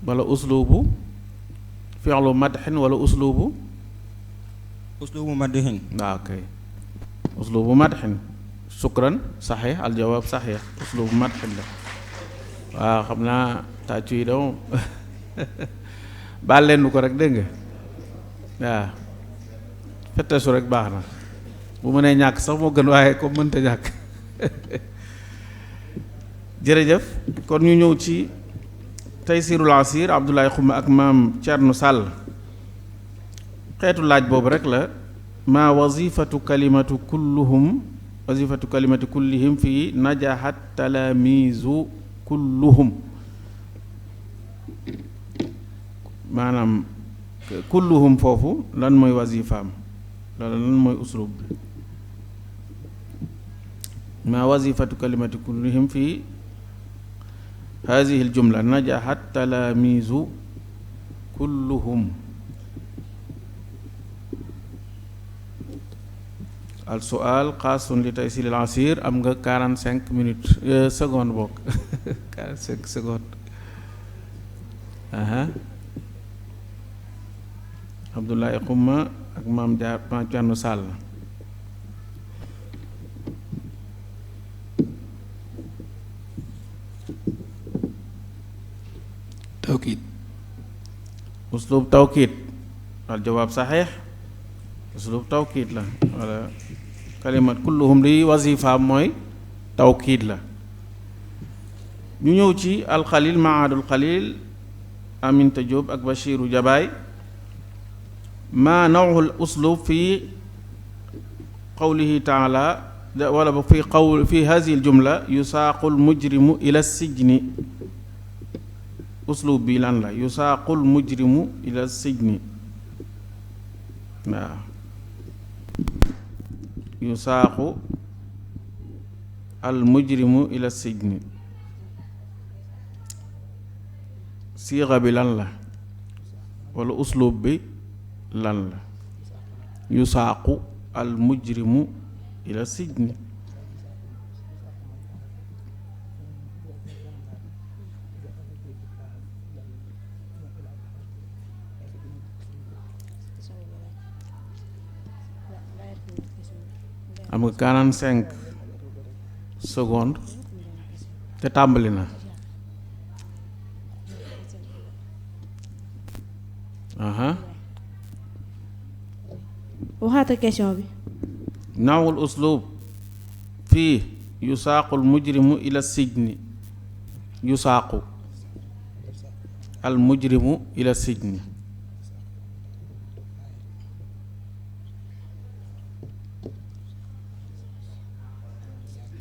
wala uslubu fi'lu madhin wala uslubu madhin. waaw kay uslubu madhin shukran saxiix aljawaab saxiix uslubu madhin la waaw xam naa tàccu yi dama baal leen ko rek dégg nga waaw fettesu rek baax na bu mënee ñàkk sax moo gën waaye comme mënta ñàkk jërëjëf kon ñu ñëw ci Taysirul Asir Abdoulaye Xuma ak maam Thierno Sall xeetu laaj boobu rek la ma wazifatu kalimati kullihim fii najahat talamizu kulluhum maanaam kulluhum foofu lan mooy wazifaam lan mooy uslub bi ma wazifatu kalimati kullihim fii haadihi aljumla najahat talaamiizu kulluhum al su'aal xaasun li taysir al asir am nga 45 minutes secondes bokk 45 secondes aha Abdoulaye Xuma ak maam Thierno Sall tawkiid uslub tawkiid al jawaab saxiix uslub tawkiid la wala kalimat kulluhum li wazifaam mooy tawkiid la ñu ñëw ci alxalil maadul xalil Aminta Diop ak Bachiru Jabaay ma nawul uslub fi qawlihi taala wala ba fi hazihi aljumla yusaaqu almujrimu ila sijni uslub bi lan la yusaaqu almujrimu ila sijni waaw yusaaqu almujrimu ila sijni siixa bi lan la wala uslub bi lan la yusaaqu almujrimu ila sijni am nga 45 secondes te tàmbali na waxaata question bi nawul uslub fii yusaaqu almujrimu ila sijni yusaaqu almujrimu ila sijni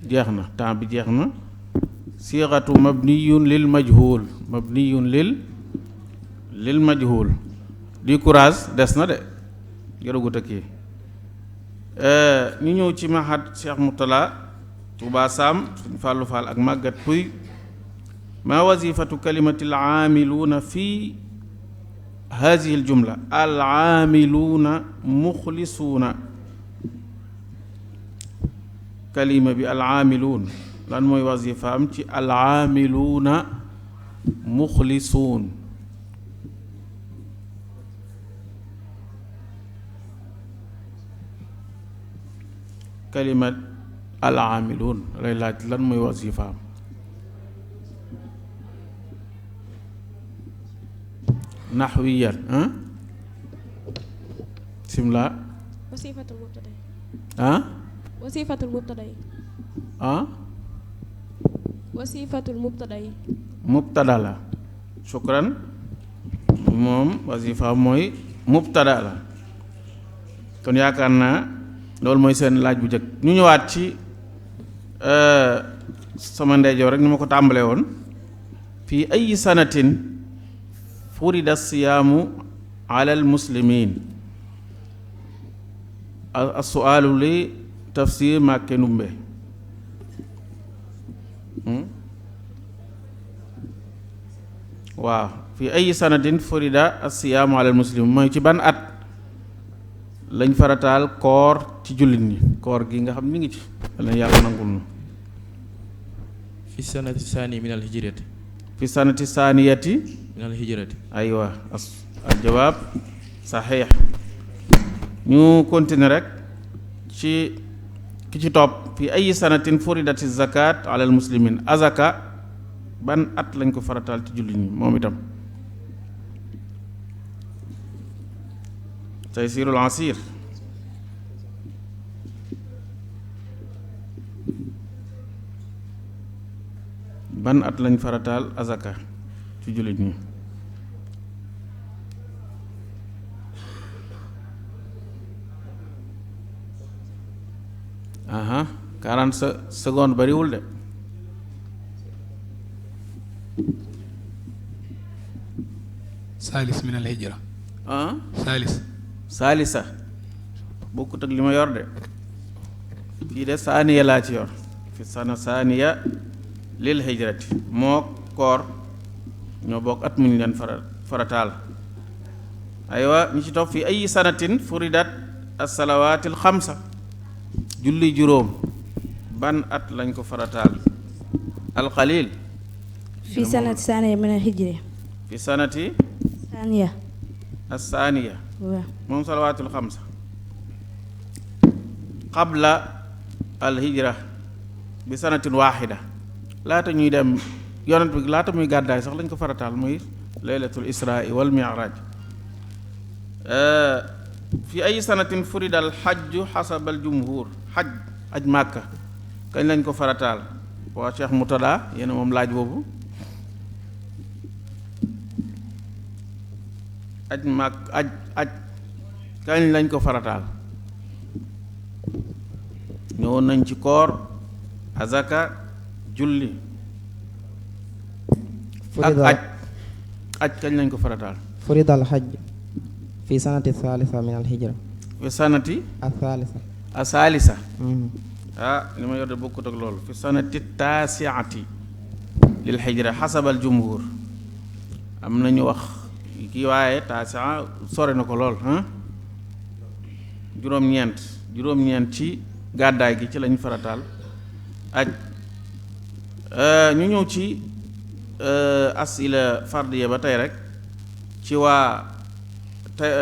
jeex na temps bi jeex na siixatu mabniyun lil majhul mabniyun lil majhul di courage des na de jërëgut a kii ñu ñëw ci mahad Cheikh Moutala Touba Sam suñ Fàllu Fall ak màggat puy ma wazifatu kalimati al aamiluuna fi haadihi al jumla al aamiluuna muxlisuuna kalima bi al aamiluun lan mooy wazifaam ci al aamiluuna muxlisuun kalimat al aamiluun lay laaj lan mooy wazifaam naxwiyan simla wasifatul mubtada wasifatul mubtada mubtada la shukran moom wazifaam mooy mubtada la kon yaakaar naa loolu mooy seen laaj bu njëkk ñu ñëwaat ci sama ndeyjoor rek ni ma ko tàmbalee woon fii ay sanatin furida siyaamu ala almuslimin as-su'aalu li tafsir Màkke Ndumbe waaw fii ay sanatin furida as-siyaamu ala almuslimin mooy ci ban at lañ farataal koor ci jullit ñi koor gi nga xam ni ngi ci walla yàlla nangul na fi sanati saani min al hijrati fi sanati saaniyati min al hijrati. aywa al jawaab saxiix. ñu continuer rek ci ki ci topp fi ay sanatin furidati zakat ala al muslimin. azaka ban at lañ ko farataal ci jullit ñi moom itam. taysirul asir. ban at lañ farataal azaka ci jullit ñi. aha 40 secondes bariwul de. saalis min al hijra. ah saalis. saalisa bokkut ak li ma yor de. fii de saaniya laa ci yor. fi sana saaniya lil hijrati moo koor ñoo bokk at muñ leen farataal. aywa ñi ci topp fi ay sanatin furidat as-salawaatil xamsa. julli juróom ban at lañ ko farataal. alxalil. في سنة ثانية من الهجرة. fi sanati ثانية. as-saaniya waaw. moom salawaatul xamsa qabla alhijra bi sanatin waaxida. laata ñuy dem yonent bi laata muy gàddaay sax lañ ko farataal muy laylatul israa wal mi'raaj. fi ay sanatin furidal xajju xasabal jumhur. xaj aj màkka kañ lañ ko farataal. waa Cheikh Moutada yéena moom laaj boobu. aj màkk aj kañ lañ ko farataal. ñëwoon nañ ci koor azaka julli ak aj kañ lañ ko farataal. فرض الحج في سنة الثالثة من الهجرة. fi sanati الثالثة. asaalisa. li ma yor de bokkut ak loolu. fi sanati taasiati lil hijra xasabal jumhur. am nañu wax kii waaye taasia sore na ko lool. juróom-ñeent ci gàddaay gi ci lañ farataal aj. ñu ñëw ci asila fardiya ba tey rek ci waa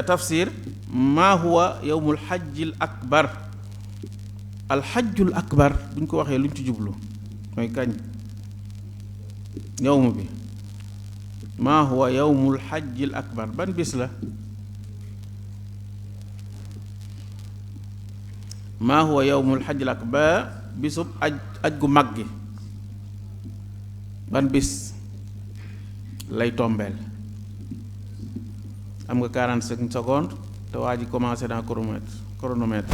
tafsir. maa huwa yowmul xajjil akbar. alxajjul akbar buñ ko waxee luñ ci jublu mooy kañ. yowmu bi maa huwa yowmul xajjil akbar ban bis la. maa huwa yowmul xajjil akbar bisub aj gu mag gi ban bis lay tombeel. am nga 45 secondes te waa ji commencé naa chronomètre.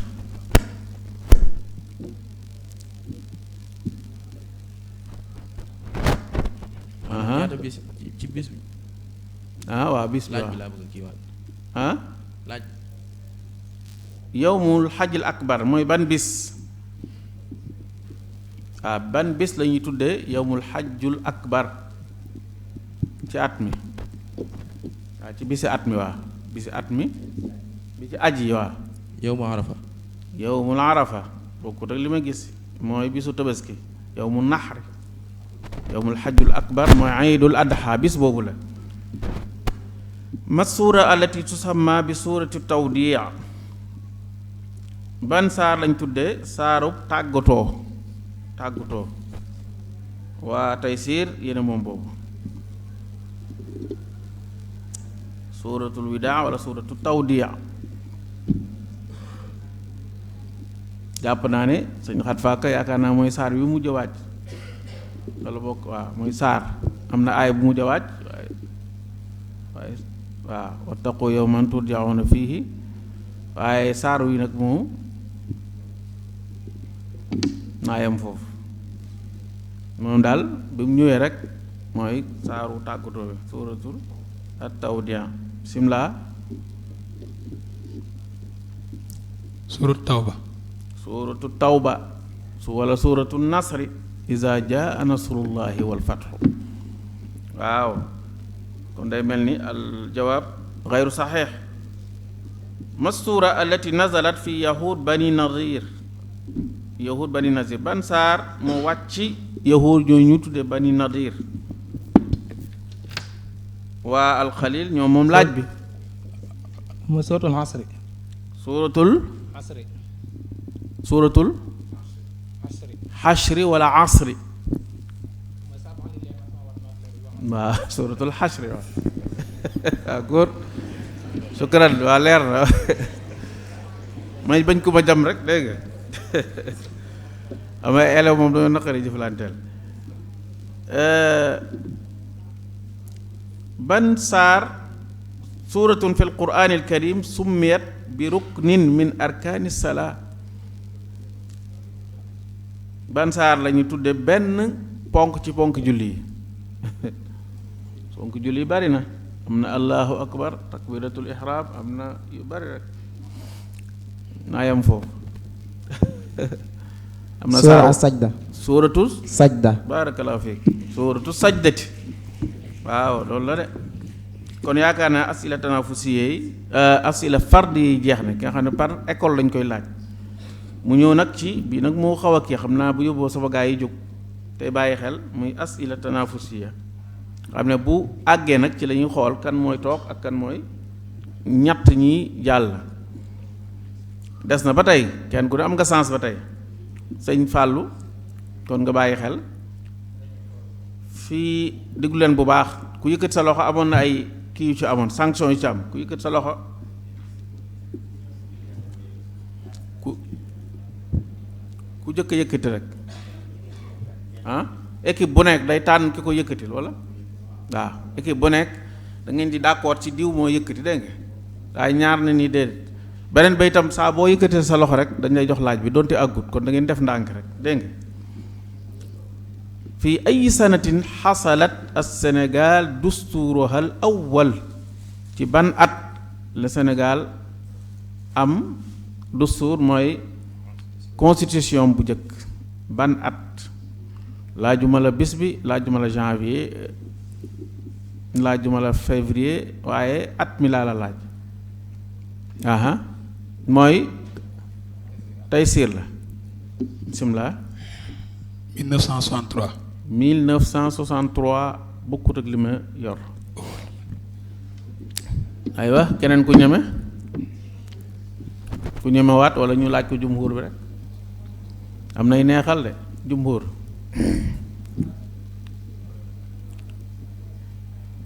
ñaata bis ci bis bi. waaw bis bi laaj bi laa bëgg kii waat. laaj. yowmul xajjil akbar mooy ban bis. ban bis la ñuy tuddee yowmul xajjul akbar ci at mi. ci bisi at mi waa bisi at mi bi ci aj yi waa. yowmu arafa. yowmul arafa bokkut ak li ma gis mooy bisu tabaski. yowmu naxri. yowmul xajjul akbar mooy iidul adha bis boobu la. ma suura allati tusamma bi suurati tawdi' ban saar lañ tuddee saarub tàggatoo. waa Taysiir yéena moom boobu. suuratul widaa wala suuratu tawdi'. jàpp naa ne sëñ xat faaka yaakaar naa mooy saar bi mujj a wàcc wala bokk waaw mooy saar am na aay bu mujj a wàcc waaye waaw wattaqu yawman turja'una fiihi waaye saar wi nag moom naa yem foofu moom daal bi mu ñëwee rek mooy saaru tàggatoo bi suuratul at-tawdi' bismillah. suuratu tawba wala suuratu nasri iza jaa nasrullahi wal fathu. waaw kon day mel ni al jawaab gayru saxiix. ma suura allati nazalat fi yahud bani nadir. ban saar moo wàcc yahud ñoo ñu tudde bani nadir. waa alxalil ñoom moom laaj bi mooy suratul asri. suuratul xashri wala asri waaw suuratul xashri waaw waaw góor sukran waa leer na may bañ ko ma jam rek dégg nga amay élève moom dañoo naqari jëflanteel ban saar suuratun fi alquraan alkarim summiyat bi ruknin min arkaani salaa ban saar la ñu tudde benn ponk ci ponk julli yi ponk julli yi bari na am na allahu akbar takbiratul ihram am na yu bari rek naa yam foofu am na suura sajda. suuratu sajda. barakallahu fiik suuratu sajdati waaw loolu la de kon yaakaar naa asila tanafusiye yi asila fard yi jeex na ki nga xam ne par école lañ koy laaj mu ñëw nag ci bii nag moo xaw a kii xam naa bu yóbboo sama gaa yi jóg tey bàyyi xel muy asila tanafusiya xam ne bu àggee nag ci la ñuy xool kan mooy toog ak kan mooy ñett ñi jàll des na ba tey kenn ku ne am nga sens ba tey sëñ Fàllu kon nga bàyyi xel fii diggu leen bu baax ku yëkkat sa loxo amoon na ay kii yu ci amoon sanction yu ci am ku yëkkat sa loxo ku jëkk yëkkati rek équipe bu nekk day tànn ki ko yëkkatil walla waaw équipe bu nekk da ngeen di d'accord ci diw moo yëkkati dégg nga waaye ñaar na ni déedéet beneen ba itam saa boo yëkkatee sa loxo rek dañ lay jox laaj bi donte àggut kon da ngeen def ndànk rek dégg nga fii ay sanatin xasalat as-Sénégal dusturuha al awwal ci ban at la Sénégal am dustuur mooy constitution bu njëkk ban at laajuma la bis bi laajuma la janvier laajuma la février waaye at mi laa la laaj aha mooy Taysiir la bismillah 1963 1963 bokkut ak li ma yor aywa keneen ku ñeme waat wala ñu laaj ko jumhur bi rek am nay neexal de jumhur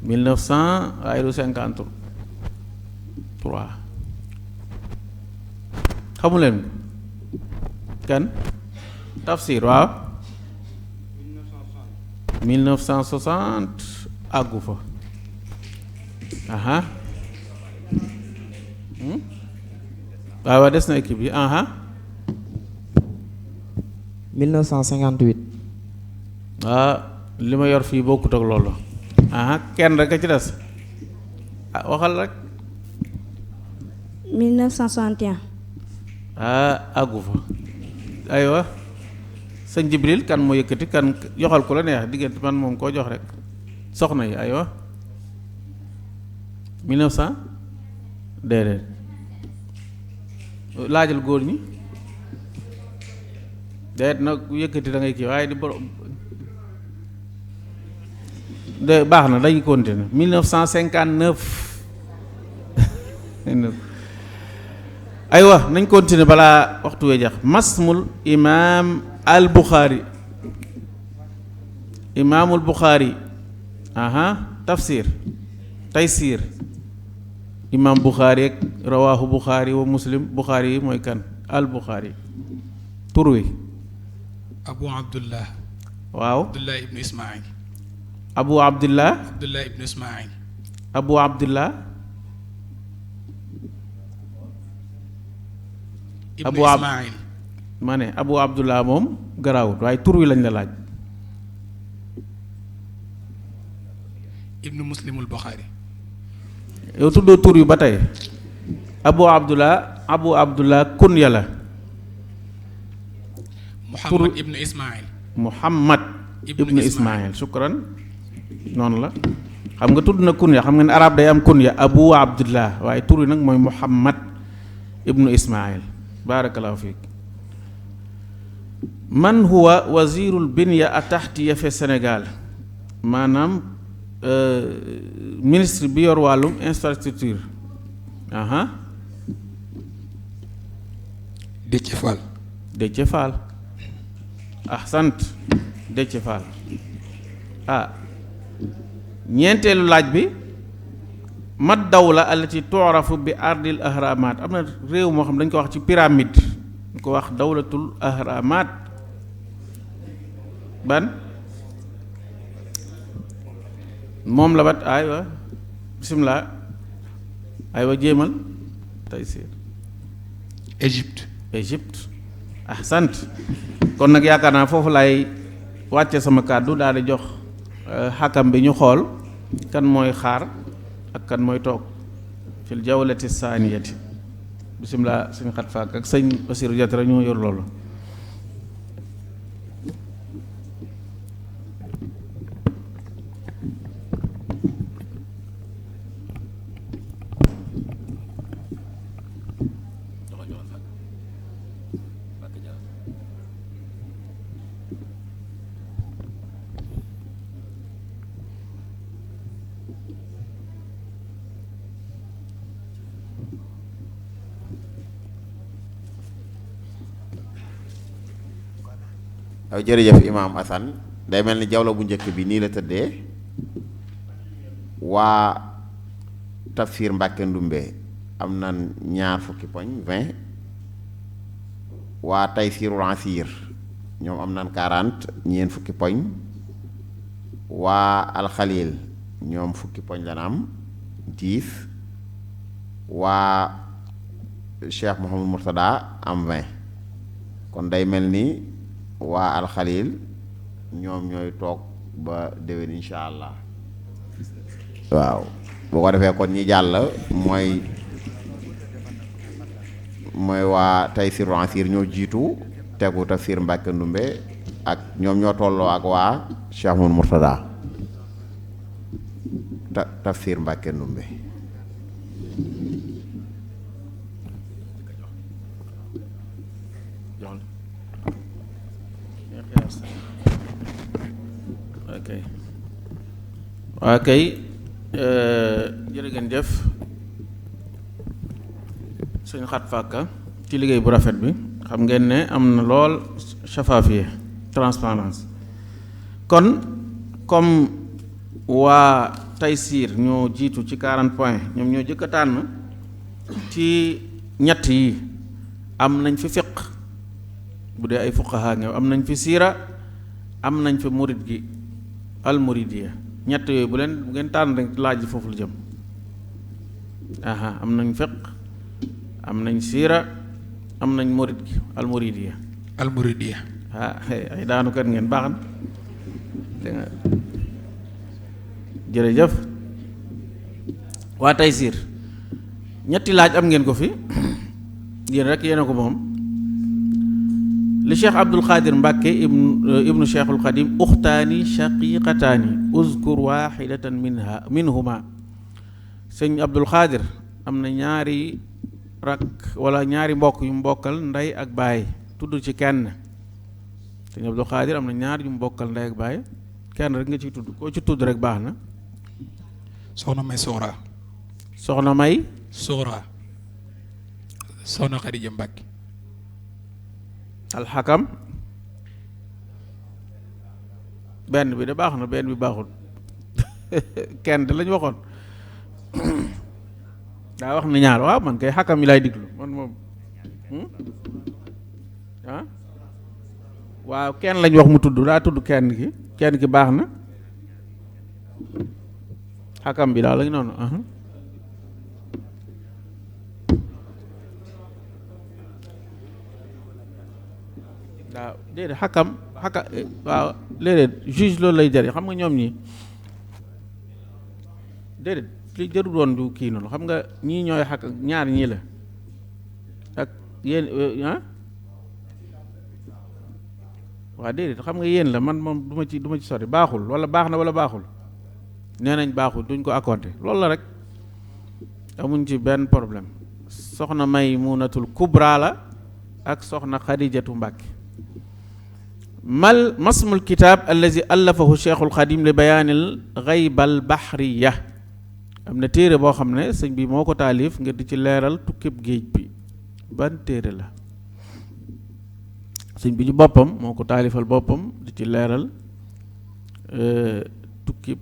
1900 waaye du 53 xamuleen kan tafsir waaw 1960 àggu fa aha waaw des na équipe yi aha 1958. li ma yor fii bokkut ak loolu aha kenn rek a ci des waxal rek 1961. àggu fa aywa sëñ Jibril kan moo yëkkati kan joxal ku la neex diggante man moom koo jox rek soxna yi aywa 1900 déedéet laajal góor ñi déedéet nag yëkkati da ngay kii waaye di borom de baax na dañuy continuer 1959 aywa nañ continuer balaa waxtu wee jax masmul imaam al Buxaari imaamul Buxaari aha tafsir Taysiir imaam Buxaari ak rawaahu Buxaari wa Muslim Buxaari yi mooy kan al Buxaari tur wi Abu Abdullah waaw Abdullah ibnu Ismail Abu Abdullah Abdullah ibnu Ismail Abu Abdullah ibnu Ismail ma ne Abu Abdullah moom garaawut waaye tur wi lañ la laaj ibnu Muslimul Buxaari yow tuddoo tur yu ba tey Abu Abdullah kunya la Muhammad ibnu Ismail Muhammad ibnu Ismail shukran noonu la xam nga tudd na kunya xam nga ne arab day am kunya Abu Abdullah waaye tur wi nag mooy Muhammad ibnu Ismail barakallahu fiik man huwa wazirul binya ataxtiya fi Sénégal maanaam ministre bi yor wàllum infrastructure. Déthié Fall. Déthié Fall sant Déthié Fall ñeenteelu laaj bi mat dawla allati tu'rafu bi ardil ahramat am na réew moo xam dañ ko wax ci pyramide dañ ko wax dawlatul ahramat ban moom la bat aywa bismillah aywa jéemal Taysiir Égypte sant kon nag yaakaar naa foofu lay wàcce sama kàddu daal di jox xakam bi ñu xool kan mooy xaar ak kan mooy toog fil jawlati saaniyati bisimilah sëñ xat faak ak sëñ Basiru Jatara ñoo yor loolu. waaw jërëjëf imaam Assane day mel ni jawla bu njëkk bi nii la tëddee waa tafsir Mbàkke Ndumbe am na 20 poñ 20 waa Taysirul Asir ñoom am nañ 40 40 poñ waa Alxalil ñoom 10 poñ lan am 10 waa Cheikh Mouhamadou Mourtada am 20 kon day mel ni waa alxalil ñoom ñooy toog ba déwén insha allah waaw boo ko defee kon ñi jàll mooy waa Taysirul Asir ñoo jiitu tegu tafsir Mbàkke Ndumbe ak ñoom ñoo tolloo ak waa Cheikh Mouhamadou Mourtada tafsir Mbàkke Ndumbe waa kay jërë ngeen jëf sëñ xat fàkka ci liggéey bu rafet bi xam ngeen ne am na lool shafaafiye transparence kon comme waa Taysiir ñoo jiitu ci 40 points ñoom ñoo jëkk a tànn ci ñett yi am nañ fi fiq bu dee ay fuqaha nga am nañ fi siira am nañ fi murid gi almuridiya ñett yooyu bu ngeen tànn rek laaj foofu lu jëm am nañ fiq am nañ siira am nañ murid gi almuridiya ay daanukat ngeen baax na jërëjëf waa Taysiir ñetti laaj am ngeen ko fi yéen rek yéena ko moom li Cheikh Abdul Xaadir Mbàkke ibnu Cheikhul Xadim uxtaani shaqiqataani uzkur waxidatan minhuma sëñ Abdul Xaadir am na ñaari rak wala ñaari mbokk yu mbokkal ndey ak baay tudd ci kenn sëñ Abdul Xaadir am na ñaar yu mbokkal ndey ak baay kenn rek nga ciy tudd koo ci tudd rek baax na. soxna May Soora. soxna May. Soora. soxna Xadija Mbàkke. alxakam benn bi de baax na benn bi baaxul kenn de lañu waxoon daa wax na ñaar waaw man kay xakam yi laay diglu man moom waaw kenn lañ wax mu tudd daa tudd kenn ki baax na xakam bi daal lañu noonu waaw déedéet waaw léeg-léeg juge loolu lay jëriñ xam nga ñoom ñi déedéet li jërul woon du kii noonu xam nga ñii ñooy xak ñaar ñii la ak yéen waaw déedéet xam nga yéen la man moom du ma ci sori baaxul wala baax na wala baaxul nee nañ baaxul duñ ko accompté loolu la rek amuñ ci benn problème soxna Maymunatul Kubra la ak soxna Xadijatu Mbàkke masmul kitaab allazi allafahu cheikhul xadim li bayaanil gaybal baxriya am na téere boo xam ne sëñ bi moo ko taalif ngir di ci leeral tukkib géej bi ban téere la sëñ bi ci boppam moo ko taalifal boppam di ci leeral tukkib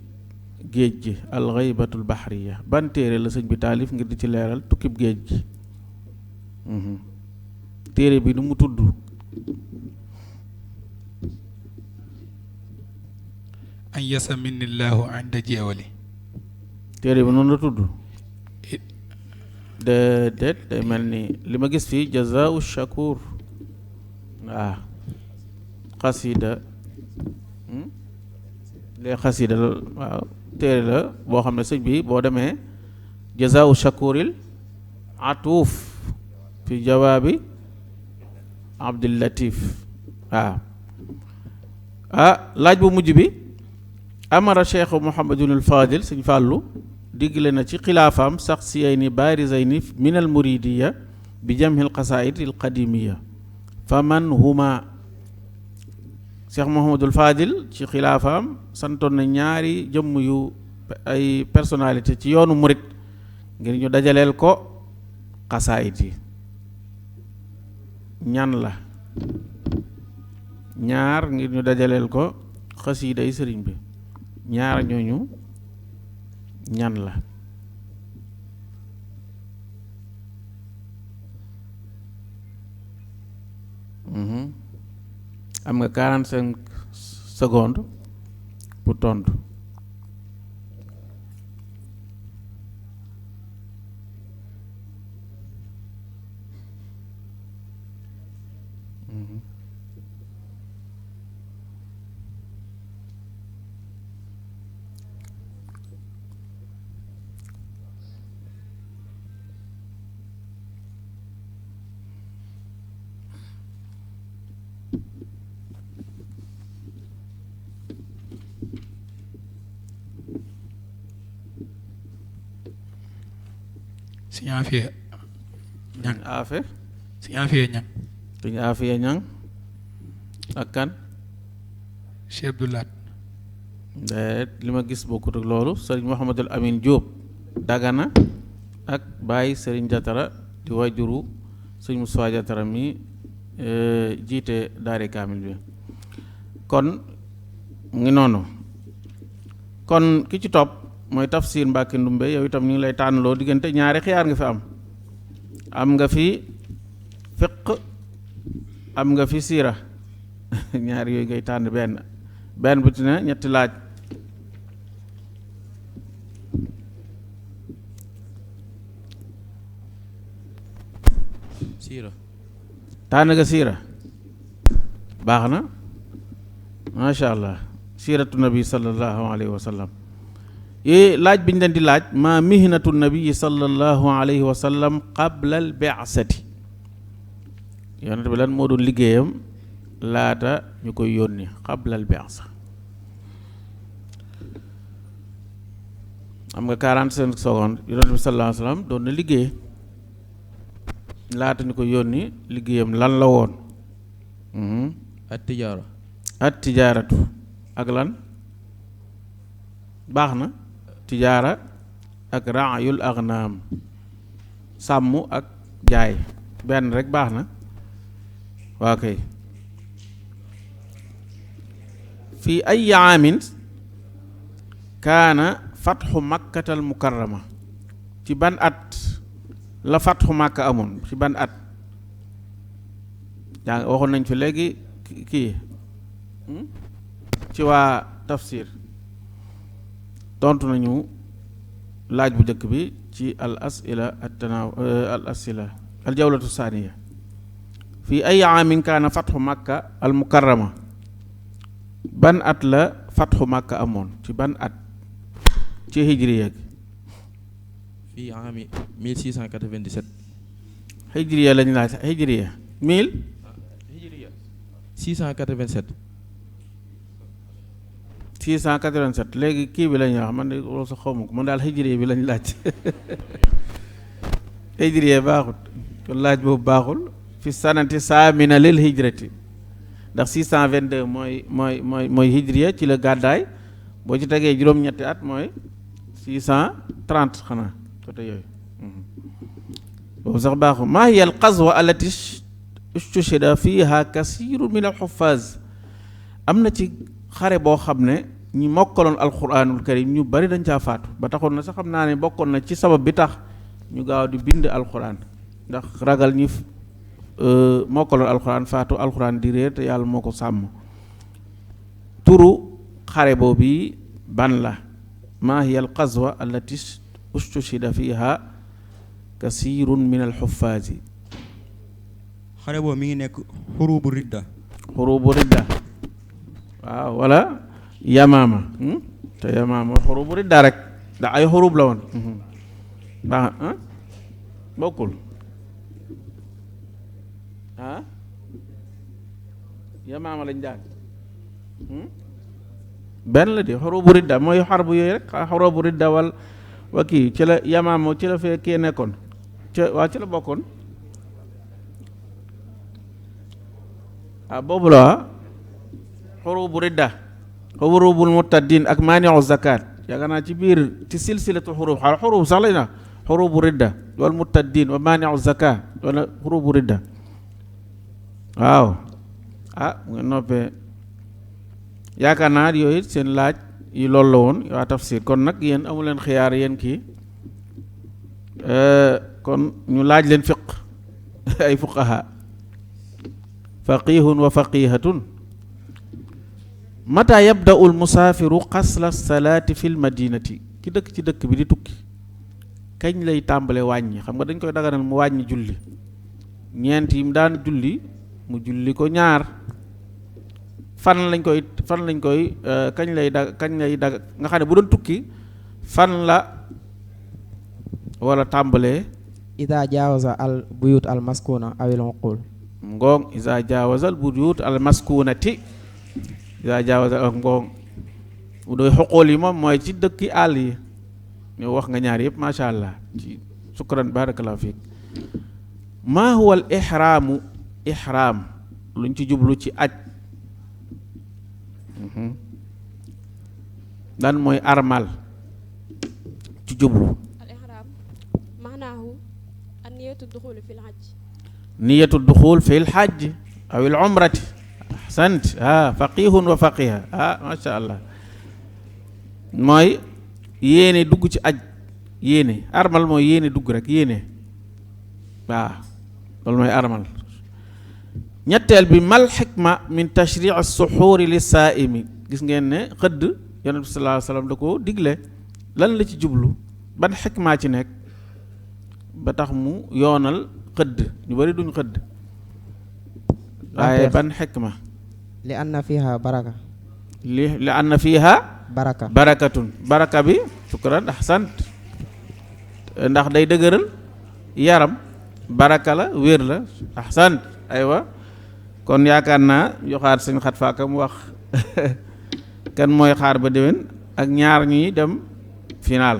géej gi al gaybatul baxriya ban téere la sëñ bi taalif ngir di ci leeral tukkib géej gi téere bi nu mu tudd an yasaminillahu inda jeewali téere bi noonu la tudd déet day mel ni li ma gis fii jazaau shakur waaw xasida lee xasida la waaw téere la boo xam ne sëñ bi boo demee jazaau shakuril atuuf fi jawaabi abdul latif waaw laaj bu mujj bi amara cheikh Mouhamadul Fadil sëñ Fàllu digle na ci xilaafaam sax siyayni baarizayni min al muridiya bi jamhil qasaid al qadimiya fa man huma cheikh Mouhamadul Fadil ci xilaafaam santoon na ñaari jëmm yu ay personnalité ci yoonu murit ngir ñu dajaleel ko qasaid yi ñan la ñaar ngir ñu dajaleel ko xasiida yi sëriñ bi ñaar ñooñu ñan la am nga 45 secondes pour tontu. Sëñ Afiya Ñang Afe Sëñ Afiya Ñang sëñ Afiya Ñang ak kan Cheikh Abdoulaat li ma gis bokkut ak loolu sëriñ Mouhamadul Amin Diop Dagana ak Baye sëriñ Jatara di wajuru sëñ Moussa Jatara mi jiite daari kaamil bi kon mu ngi noonu kon ki ci topp mooy Tafsir Mbàkke Ndumbe yow itam ñu ngi lay tànnaloo diggante ñaari xiyaar nga fi am nga fi fiq am nga fi siira ñaari yooyu ngay tànn benn bu ci ne ñetti laaj siira tànn nga siira baax na macha allah siiratu nabi sallallahu alayhi wa sallam laaj bi ñu leen di laaj ma mihnatu nabi sallallahu alayhi wa sallam qabla al bi'sati yonent bi lan moo doon liggéeyam laata ñu koy yónni qabla al bi'sa am nga 45 secondes yonent bi sallallahu alayhi wa sallam doon na liggéey laata ñu koy yónni liggéeyam lan la woon at tijaaratu ak lan baax na tijaara ak raayul agnaam sàmm ak jaay benn rek baax na waa kay fii ay aamin kaana fatxu makkatal mukarrama ci ban at la fatxu makka amoon ci ban at yaa waxoon nañ fi léegi kii ci waa tafsir tontu nañu laaj bu njëkk bi ci al asila al asila al jawlatu saaniya fii ay aamin kaana fatxu makka al mukarrama ban at la fatxu makka amoon ci ban at ci hijriya gi fii aami 1697 hijriya lañu laaj hijriya 687 687 léegi kii bi la ñuy wax man de loolu sax xaw ma ko man daal hijriya bi lañ laaj hijriya baaxut kon laaj boobu baaxul fi sanati saamina lil hijrati ndax 622 mooy hijriya ci la gàddaay boo ci tegee juróom-ñetti at mooy 630 xanaa côté yooyu boobu sax baaxul maa hiya al qazwa allati istushhida fiha kasiru min al xuffaz am na ci xare boo xam ne ñi mokkaloon alquranul karim ñu bari dañ caa faatu ba taxoon na sax xam naa ne bokkoon na ci sabab bi tax ñu gaaw di bind alquran ndax ragal ñi mokkaloon alquran faatu alquran di réer te yàlla moo ko sàmm turu xare boobu ban la maa hiya al qazwa allati ustushhida fiha kasirun min al xuffaazi xare boobu mi ngi nekk xurubu ridda waaw wala yamaama te yamaama xurubu ridda rek ndax ay xurub la woon baax bokkul yamaama lañ jàng benn la di xurubu ridda mooy xarbu yooyu rek xurubu ridda wa kii ci la yamaama ci la fee kee nekkoon ci la bokkoon boobu la xurubu ridda xurubul murtadin ak maaniu zakat yaakaar naa ci biir ci silsilatu xurub xurub sax lañ na xurubu ridda wal murtadin wa maaniu zakat wala xurubu ridda waaw mu ngeen noppee yaakaar naa yooyu seen laaj yi loolu la woon waa tafsir kon nag yéen amu leen xiyaar yéen kii kon ñu laaj leen fiq ay fuqaha faqihun wa faqihatun mata yabda'u almusaafiru qasla salaati fi lmadinati ki dëkk ci dëkk bi di tukki kañ lay tàmbale wàññi xam nga dañ koy daganal mu wàññi julli ñeent yi mu daan julli mu julli ko ñaar fan lañ koy kañ lay nga xam ne bu doon tukki fan la wala tàmbalee ida jaawaza al buyut al maskuna awil uqul ngoong isa jaawazal buyut al maskunati isa jaawazal ak ngoong bu doy xoqool yi moom mooy ci dëkki àll yi ñoo wax nga ñaar yëpp masha allah ci sukran barakallahu fiik maa huwa al ihraam luñ ci jublu ci aj dan mooy armal ci jublu al ihram maanaahu an niyatu duxul fi l hajj niyatu duxul fi l hajj aw il umrati ahsant faqihun wa faqiha masha allah mooy yéene dugg ci aj yéene armal mooy yéene dugg rek yéene loolu mooy armal ñetteel bi mal xikma min tashrii suxuuri li saaimi gis ngeen ne xëdd yonent bi sallallahu alayhi wa sallam da ko digle lan la ci jublu ban xikmaa ci nekk ba tax mu yoonal xëdd ñu bari duñ xëdd waaye ban xikma li anna fiha baraka li anna fiha barakatun baraka bi sukran ahsant ndax day dëgëral yaram baraka la wér la ahsant aywa kon yaakaar naa joxaat sëñ xat faaka mu wax kan mooy xaar ba déwén ak ñaar ñuy dem final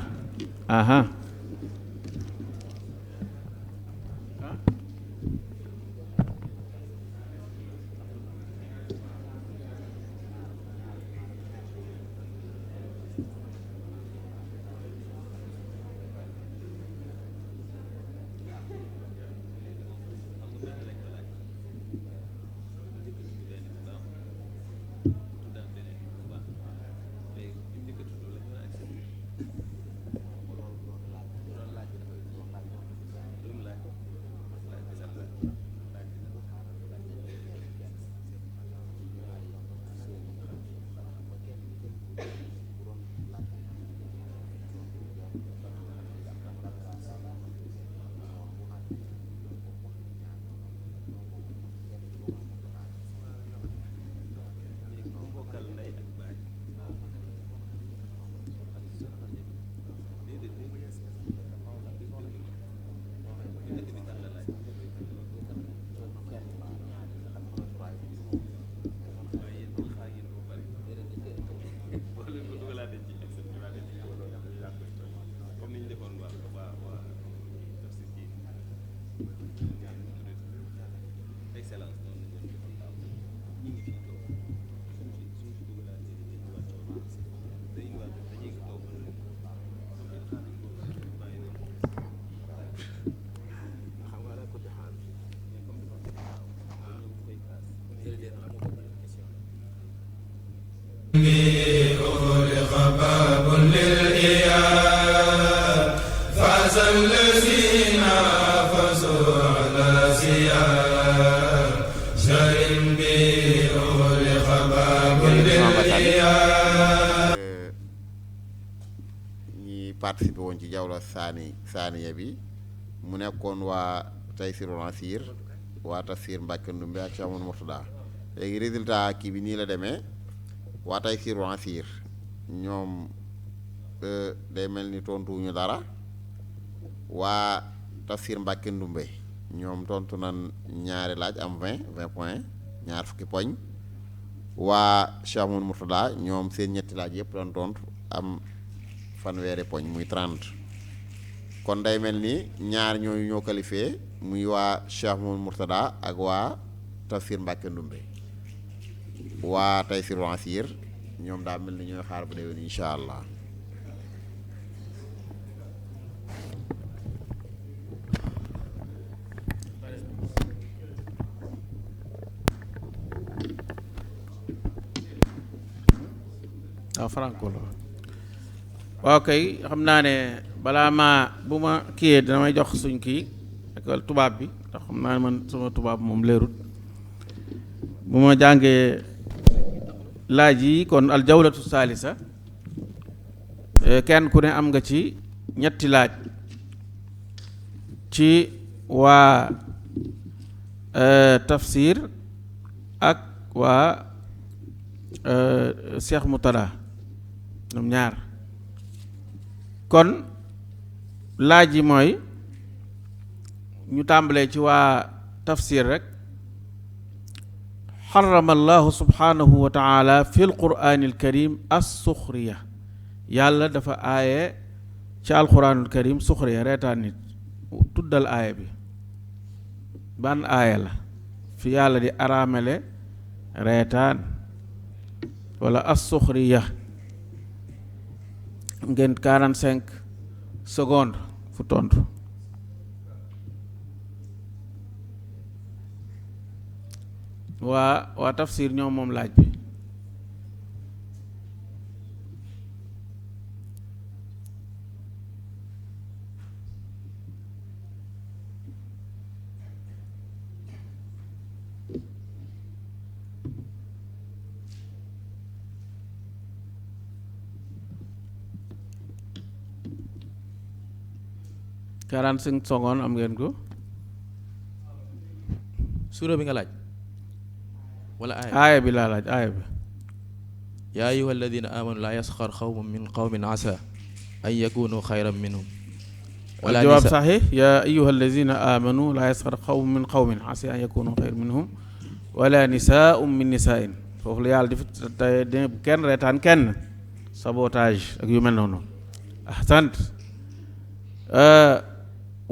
ñi participé woon ci jawla saaniya bi mu nekkoon waa Taysirul Asir waa Tafsir Mbàkke Ndumbe ak Cheikh Amadou Mourtada léegi résultat kii bi nii la demee waa Taysirul Asir ñoom day mel ni tontuwuñu dara waa Tafsir Mbàkke Ndumbe ñoom tontu nan ñaari laaj am 20 points ñaar fukki poñ waa Cheikh Amadou Mourtada ñoom seen ñetti laaj yëpp doon tontu am fanweeri poñ muy 30 kon day mel ni ñaar ñooñu ñoo qualifié muy waa Cheikh Amadou Mourtada ak waa Tafsir Mbàkke Ndumbe waa Taysirul Asir ñoom daa mel ni ñooy xaar bu déwén incha allah. waaw franco la waaw kay xam naa ne balaa maa bu ma kiyee damay jox suñ kii ak tubaab bi ndax xam naa ne man sama tubaab moom leerut bu ma jàngee laaj yi kon al jawlatu salisa kenn ku ne am nga ci ñetti laaj ci waa tafsir ak waa Cheikh Mourtada ñoom ñaar kon laaj yi mooy ñu tàmbalee ci waa tafsir rek xarama allahu subhanahu wa taala fi alqur'ani alkarim as-suxriya yàlla dafa aaye ci alquranul karim suxriya reetaan nit tuddal aaya bi ban aaya la fi yàlla di araamele reetaan wala as-suxriya ngeen 45 secondes fu tontu waa tafsir ñoom moom laaj bi quarante-cinq secondes am ngeen ko suura bi nga laaj wala aaya bi laa laaj aaya bi yaa ayyuha alladina amanu laa yasxar xawmun min qawmin asa an yakunu xayran minhum wala jawaab saxiix yaa ayyuha alladina amanu laa yasxar xawmun min qawmin asa an yakunu xayran minhum wala nisaa'un min nisaa'in foofu la yàlla di bu kenn reetaan kenn sabotage ak yu mel noonu ahsant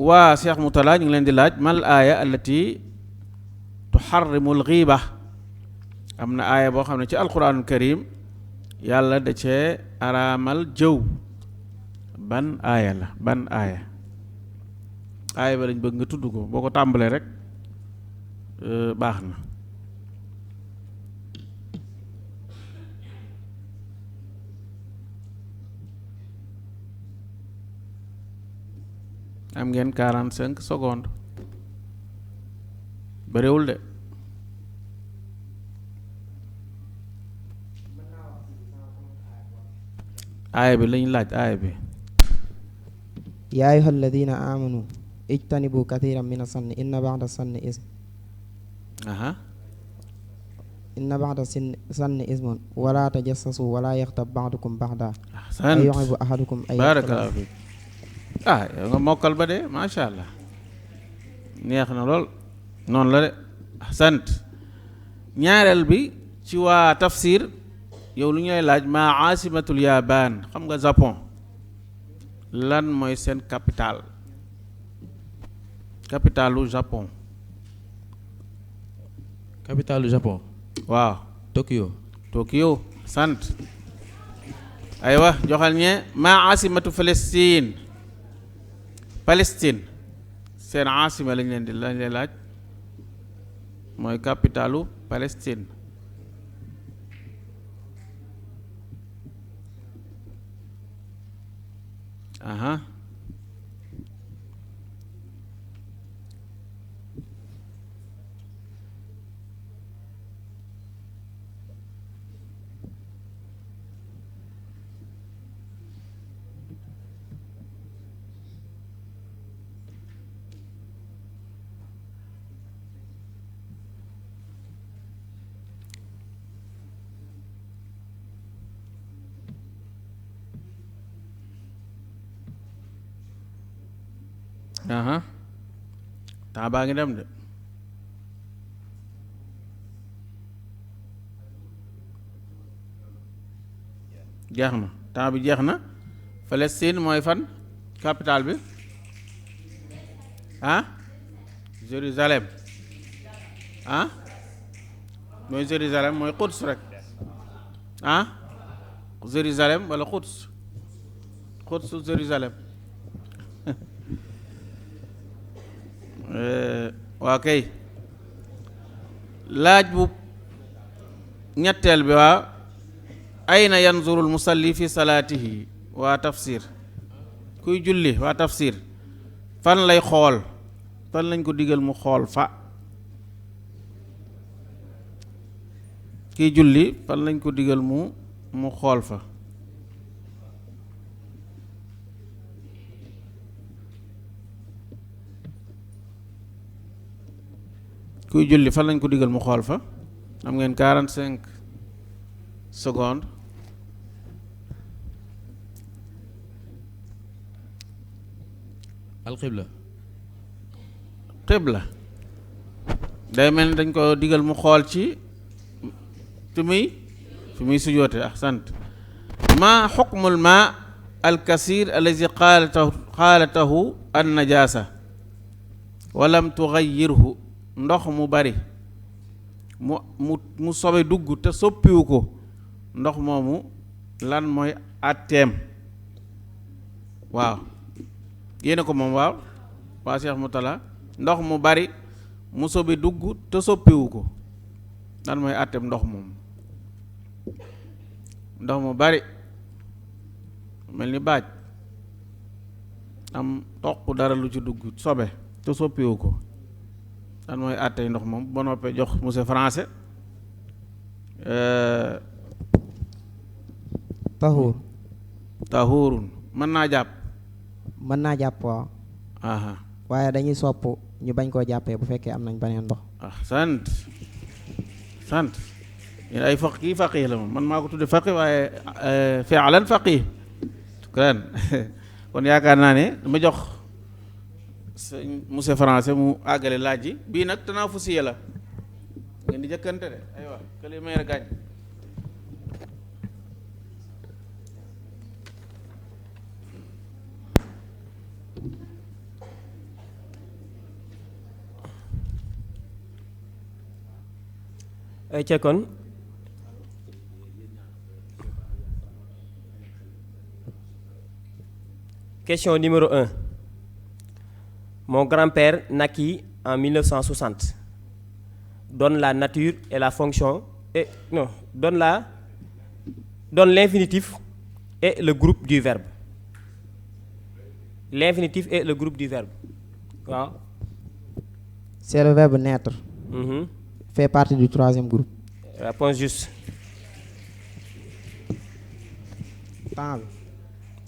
waa Cheikh Mourtada ñu ngi leen di laaj mal aaya allati tuharrimu al-ghiba am na aaya boo xam ne ci alquranul karim yàlla da cee araamal jëw ban aaya la ban aaya aaya ba lañ bëgg nga tudd ko boo ko tàmbalee rek baax na am ngeen 45 secondes bëriwul de aaya bi lañu laaj aaya bi yaa ayyuha alladina amanu ijtanibu kathiran min as-sanni inna ba'da sanni ism inna ba'da sanni ismun wala tajassasu wala yaxtab ba'dukum ba'da ay yuhibbu ahadukum ay barakallahu fiik yow nga mokkal ba de macha allah neex na lool noonu la de sant ñaareel bi ci waa tafsir yow lu ñuy laaj maa aasimatul yabaan xam nga Japon lan mooy seen capitalu Japon capitalu Japon waaw Tokyo sant aywa joxal ñe maa aasimatu Palestine seen aasima lañ leen laaj mooy capitalu Palestine aha aha temps baa ngi dem de jeex na temps bi jeex na Palestine mooy fan capitale bi ah Jérusalem ah mooy Jérusalem mooy Quds rek ah Jérusalem wala Quds Jérusalem waa kay laaj bu ñetteel bi waa ayna yanzurul musalli fi salaatihi waa tafsir kuy julli waa tafsir fan lay xool fan lañ ko digal mu xool fa kiy julli fan lañ ko digal mu xool fa kuy julli fan lañ ko digal mu xool fa am ngeen 45 secondes alxibla xibla day mel ni dañ ko digal mu xool ci fi muy sujoote ahsant ma xukmul ma alkasir allazi xaalatahu an najaasa walam tuxayyirhu ndox mu bari mu sobe dugg te soppiwu ko ndox moomu lan mooy àtteem waaw yéena ko moom waaw waa Cheikh Moutala ndox mu bari mu sobe dugg te soppiwu ko lan mooy àtteem ndox moomu ndox mu bari mel ni baaj am toq dara lu ci dugg sobe te soppiwu ko lan mooy àttey ndox moom ba noppee jox monsieur français tahuurun mën naa jàpp waaw aha waaye dañuy sopp ñu bañ koo jàppee bu fekkee am nañ beneen ndox sant yéen ay kii faqih la moom man maa ko tudde faqih waaye fi'lan faqih ren kon yaakaar naa ne dama jox monsieur français mu àggale laaj yi bii nag tanaafusiya la ngeen di jëkkante de aywa kële meilleur gagne ay ca kon question numéro 1. Mon grand-père naquit en 1960. Donne la nature et la fonction et non, donne l'infinitif et le groupe du verbe. L'infinitif et le groupe du verbe. Waaw. C'est le verbe naître. Fait partie du troisième groupe. Réponse juste. Temps bi.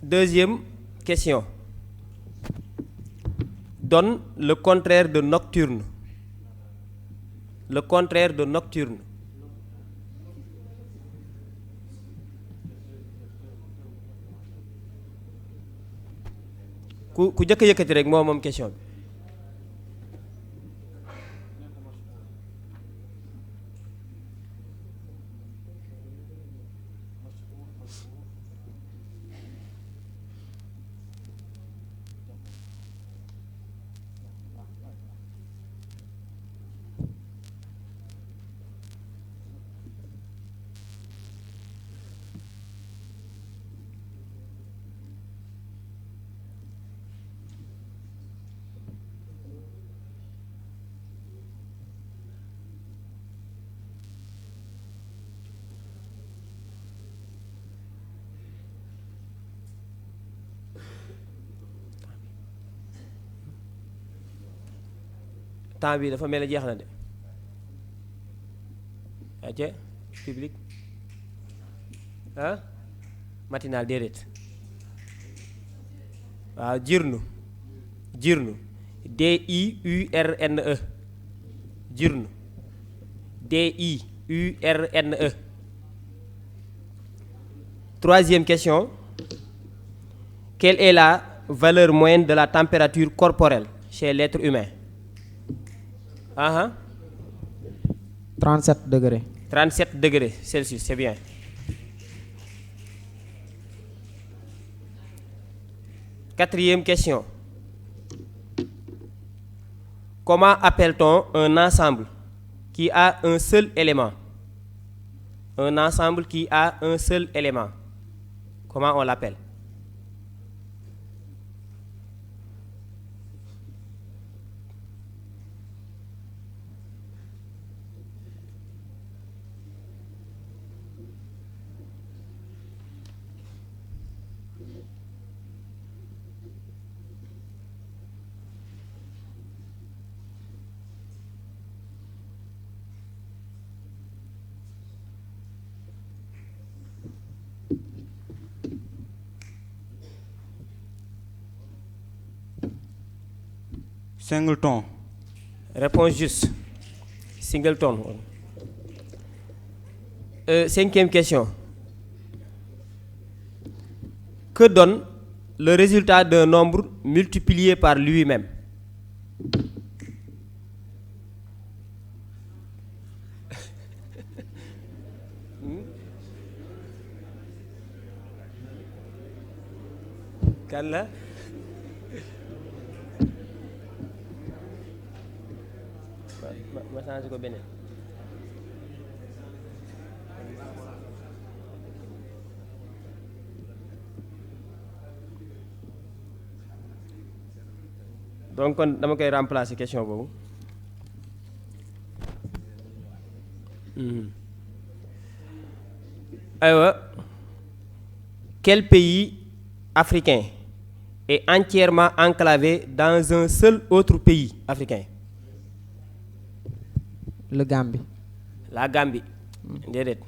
Deuxième question. Donne le contraire de nocturne. Le contraire de nocturne. ku jëkk yëkkati rek moom question bi. temps bi dafa mel ni jeex na de aca public ah matinal déedéet waaw jirnu DIURNE jirnu DIURNE. Troisième question. Quelle est la valeur moyenne de la température corporelle chez l'être humain? 37 degrés. 37 degrés Celsius, c'est bien. Quatrième question. Comment appelle-t-on un ensemble qui a un seul élément? Un ensemble qui a un seul élément. Comment on l'appelle? Singleton. Réponse juste. Singleton. Cinquième question. Que donne le résultat d'un nombre multiplié par lui-même? Kan la? ma changé ko beneen. donc kon dama koy remplacer question boobu. aywa quel pays africain est entièrement enclavé dans un seul autre pays africain? Le Gambie. La Gambie. Déedéet.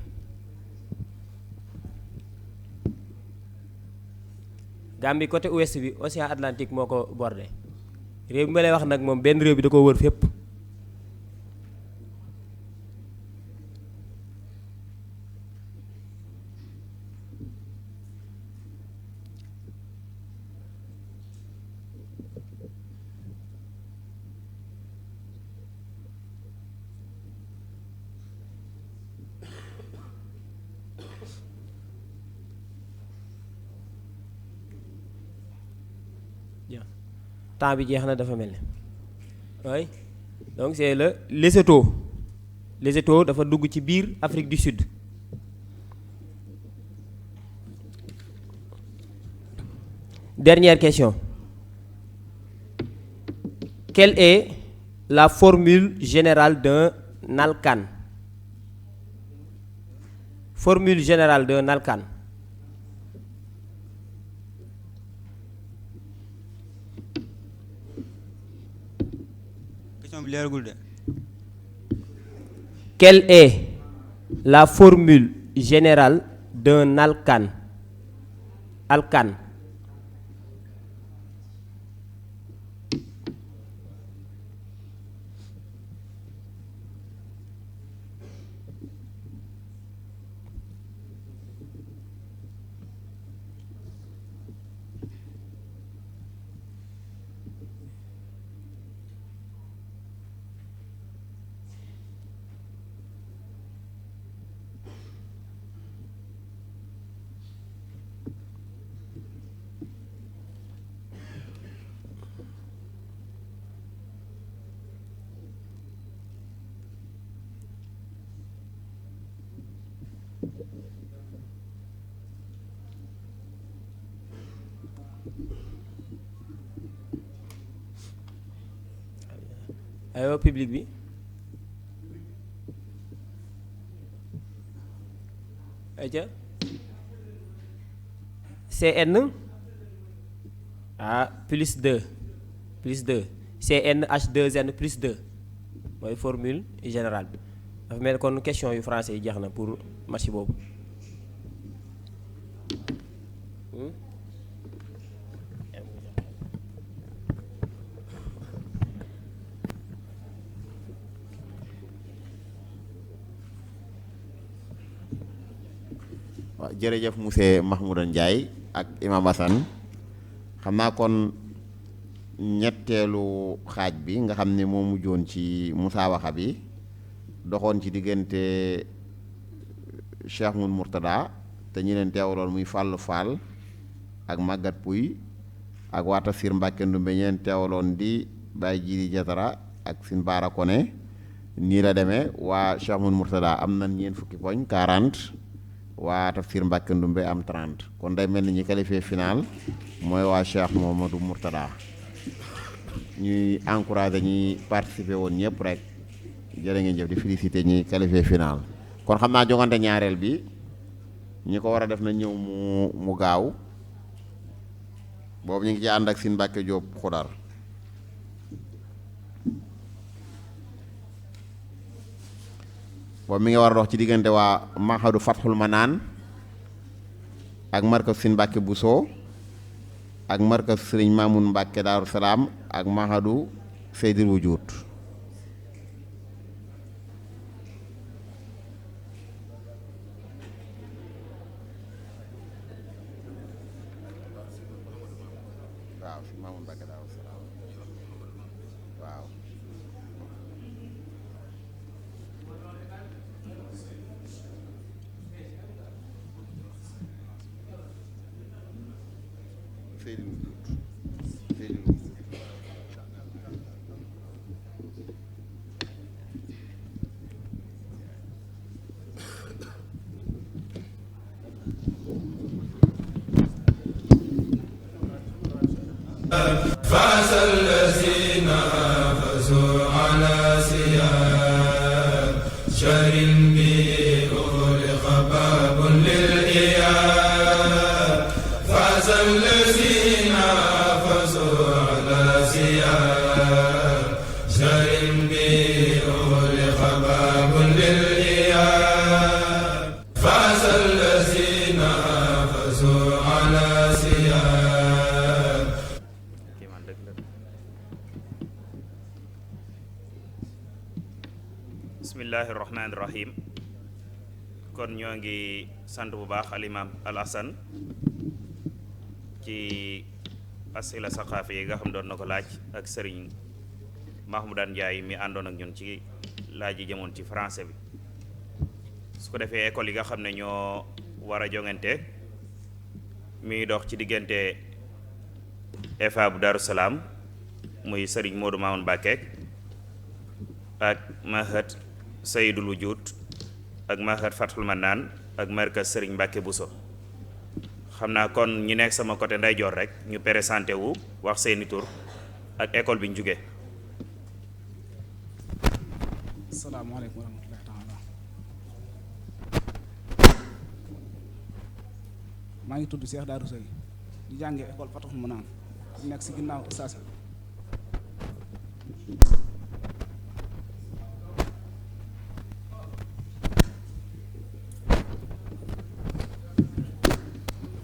Gambie côté ouest bi océan Atlantique moo ko bordé réew bi ma lay wax nag moom benn réew bi da ko wër fépp. temps bi jeex na dafa mel ni oui donc c'est le Lesotho. Lesotho dafa dugg ci biir Afrique du Sud. Dernière question. Quelle est la formule générale d'un alcane? Formule générale d'un alcane. Quelle est la formule générale d'un alcane? Alcane. aywa public bi ayca CN plus 2 CN H2N plus 2 mooy formule générale bi dafa mel kon question yu français yi jeex na pour match boobu. waaw jërëjëf monsieur Mahmoudan Ndiaye ak Imam Assane xam naa kon ñetteelu xaaj bi nga xam ne moo mujjoon ci musaawaxa bi doxoon ci diggante Cheikh Moun Mourtada te ñi leen teewaloon muy Fàllu Fall ak Maguette Pouy ak waa Tafsir Mbàkke Ndumbe ñi leen teewaloon di Baye Jili Jatara ak Sine Bara Koné nii la demee waa Cheikh Moun Mourtada am nañ ñeent fukki poñ 40 waa Tafsir Mbàkke Ndumbe am 30 kon day mel ni ñi qualifié final mooy waa Cheikh Mouhamadou Mourtada ñuy encouragé ñi participer woon ñëpp rek jërë ngeen jëf di félicité ñi qualifié final kon xam naa jongante ñaareel bi ñi ko war a def na ñëw mu gaaw boobu ñu ngi ci ànd ak Sine Mbàkke Jóob Xudar boobu mi ngi war a dox ci diggante waa Mahadu Fathul Manaan ak markas Sine Mbàkke Buso ak markas Sëriñ Maamun Mbàkke Daaru Salaam ak Mahadu Seydil Wujud waaw Sëriñ Maamun Mbàkke Daaru Salaam waaw Seydil Wujud Seydil Wujud فاز الذين حافظوا على سياب شهر به أغلق باب للإياب فاز الذين حافظوا على سياب شهر به أغلق باب للإياب فاز الذين حافظوا على سياب. bismillahi rahmaani rahim kon ñoo ngi sant bu baax al imam al Hasan ci asila saqaafi yi nga xam doon na ko laaj ak sëriñ Mahmoudan Ndiaye mi àndoon ak ñun ci laaj yi jëmoon ci français bi su ko defee école yi nga xam ne ñoo war a jongante mi dox ci diggante EFA bu Daaru Salaam muy sëriñ Modou Mamoun Mbacké ak Mahad Seydul Wujud ak Mahad Fathul Manaan ak markas Sëriñ Mbàkke Buso xam naa kon ñi nekk sama côté ndeyjoor rek ñu présenté wu wax seeni tur ak école bi ñu jóge. asalaamaaleykum wa rahmatullahi taala maa ngi tudd Cheikh Darou Sey di jàngee école Fathul Manaan nekk si ginnaaw ustaas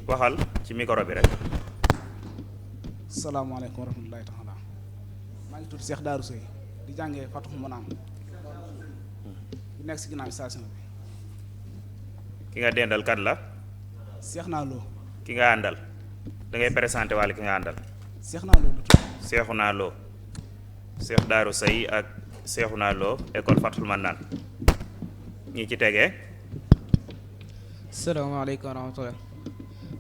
waxal ci micro bi rek. asalaamaaleykum wa rahmatullahi taala maa ngi tudd Cheikh Darou Sey di jàngee Fathul Manaan di nekk si ginnaaw station bi. ki nga dendal kan la. Cheikh naa loo. ki nga àndal da ngay présenté walla ki nga àndal. Cheikh naa loo. Cheikhu naa loo. Cheikh Darou Sey ak Cheikhu naa loo école Fathul Manaan ñi ci tegee. salaamaaleykum wa rahmatullah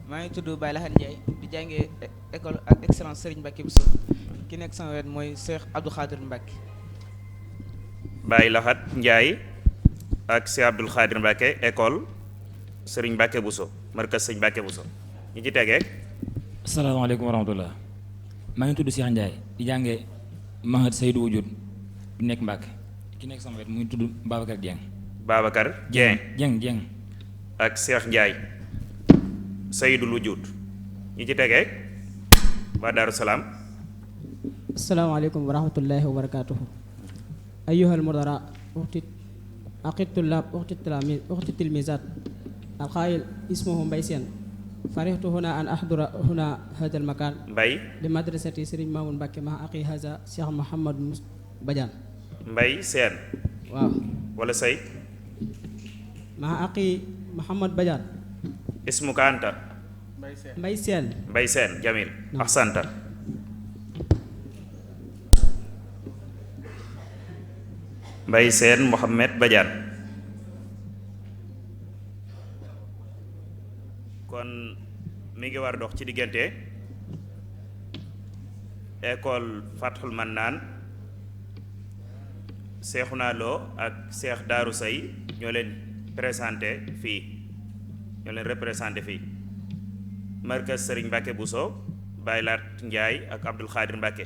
maa ngi tudd Baye Lahad Ndiaye di jàngee école ak excellence Serigne Mbacke Bousso ki nekk sama wet mooy Cheikh Abdou Khadir Mbacke. Baye Lahad Ndiaye ak Cheikh Abdou Khadir Mbacke école Serigne Mbacke Bousso markas Serigne Mbacke Bousso ñi ci tegee. asalaamaaleykum wa rahmatullah maa ngi tudd Cheikh Ndiaye di jàngee Mahad Seydou Wujud di nekk Mbacke ki nekk sama wet mu ngi tudd Babacar Dieng. Babacar Dieng Dieng. ak Cheikh Ndiaye Seydul Wujud ñi ci tegee waa Daaru Salaam. asalaamaaleykum wa rahmatullahi wa barakaatuhu أيها المدراء أخت التلميذات القائل اسمه مبيسين فرحت هنا أن أحضر هنا هذا المكان لمدرسة سرين مامون باكي مع أخي هذا شيخ محمد بجان Mbay Seen waaw wala say مع أخي محمد بجان اسمك أنت Mbay Seen جميل أحسنت Mbay Seen Mohamed Badiane kon mi ngi war dox ci diggante école Fathul Mannaan Seexuna Lo ak Seex Daaru Say ñoo leen présenté fii ñoo leen représenté fii markaz Sëriñ Mbàkke Buso Baylaat Njaay ak Abdul Xaadir Mbàkke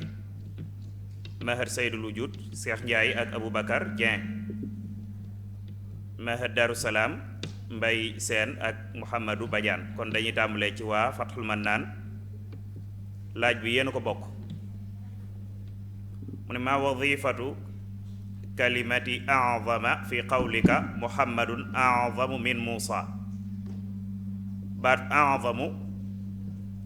Mahad Seydul Wujud Seex Njaay ak Aboubacar Dieng Mahad Daaru Salaam Mbay Seen ak Mouhamadou Badiane kon dañuy tàmbalee ci waa Fathul Mannaan laaj bi yéen ko bokk mu ne ma wadifatu kalimati a'zama fi qawlika muhammadun a'zamu min Muusa baat a'zamu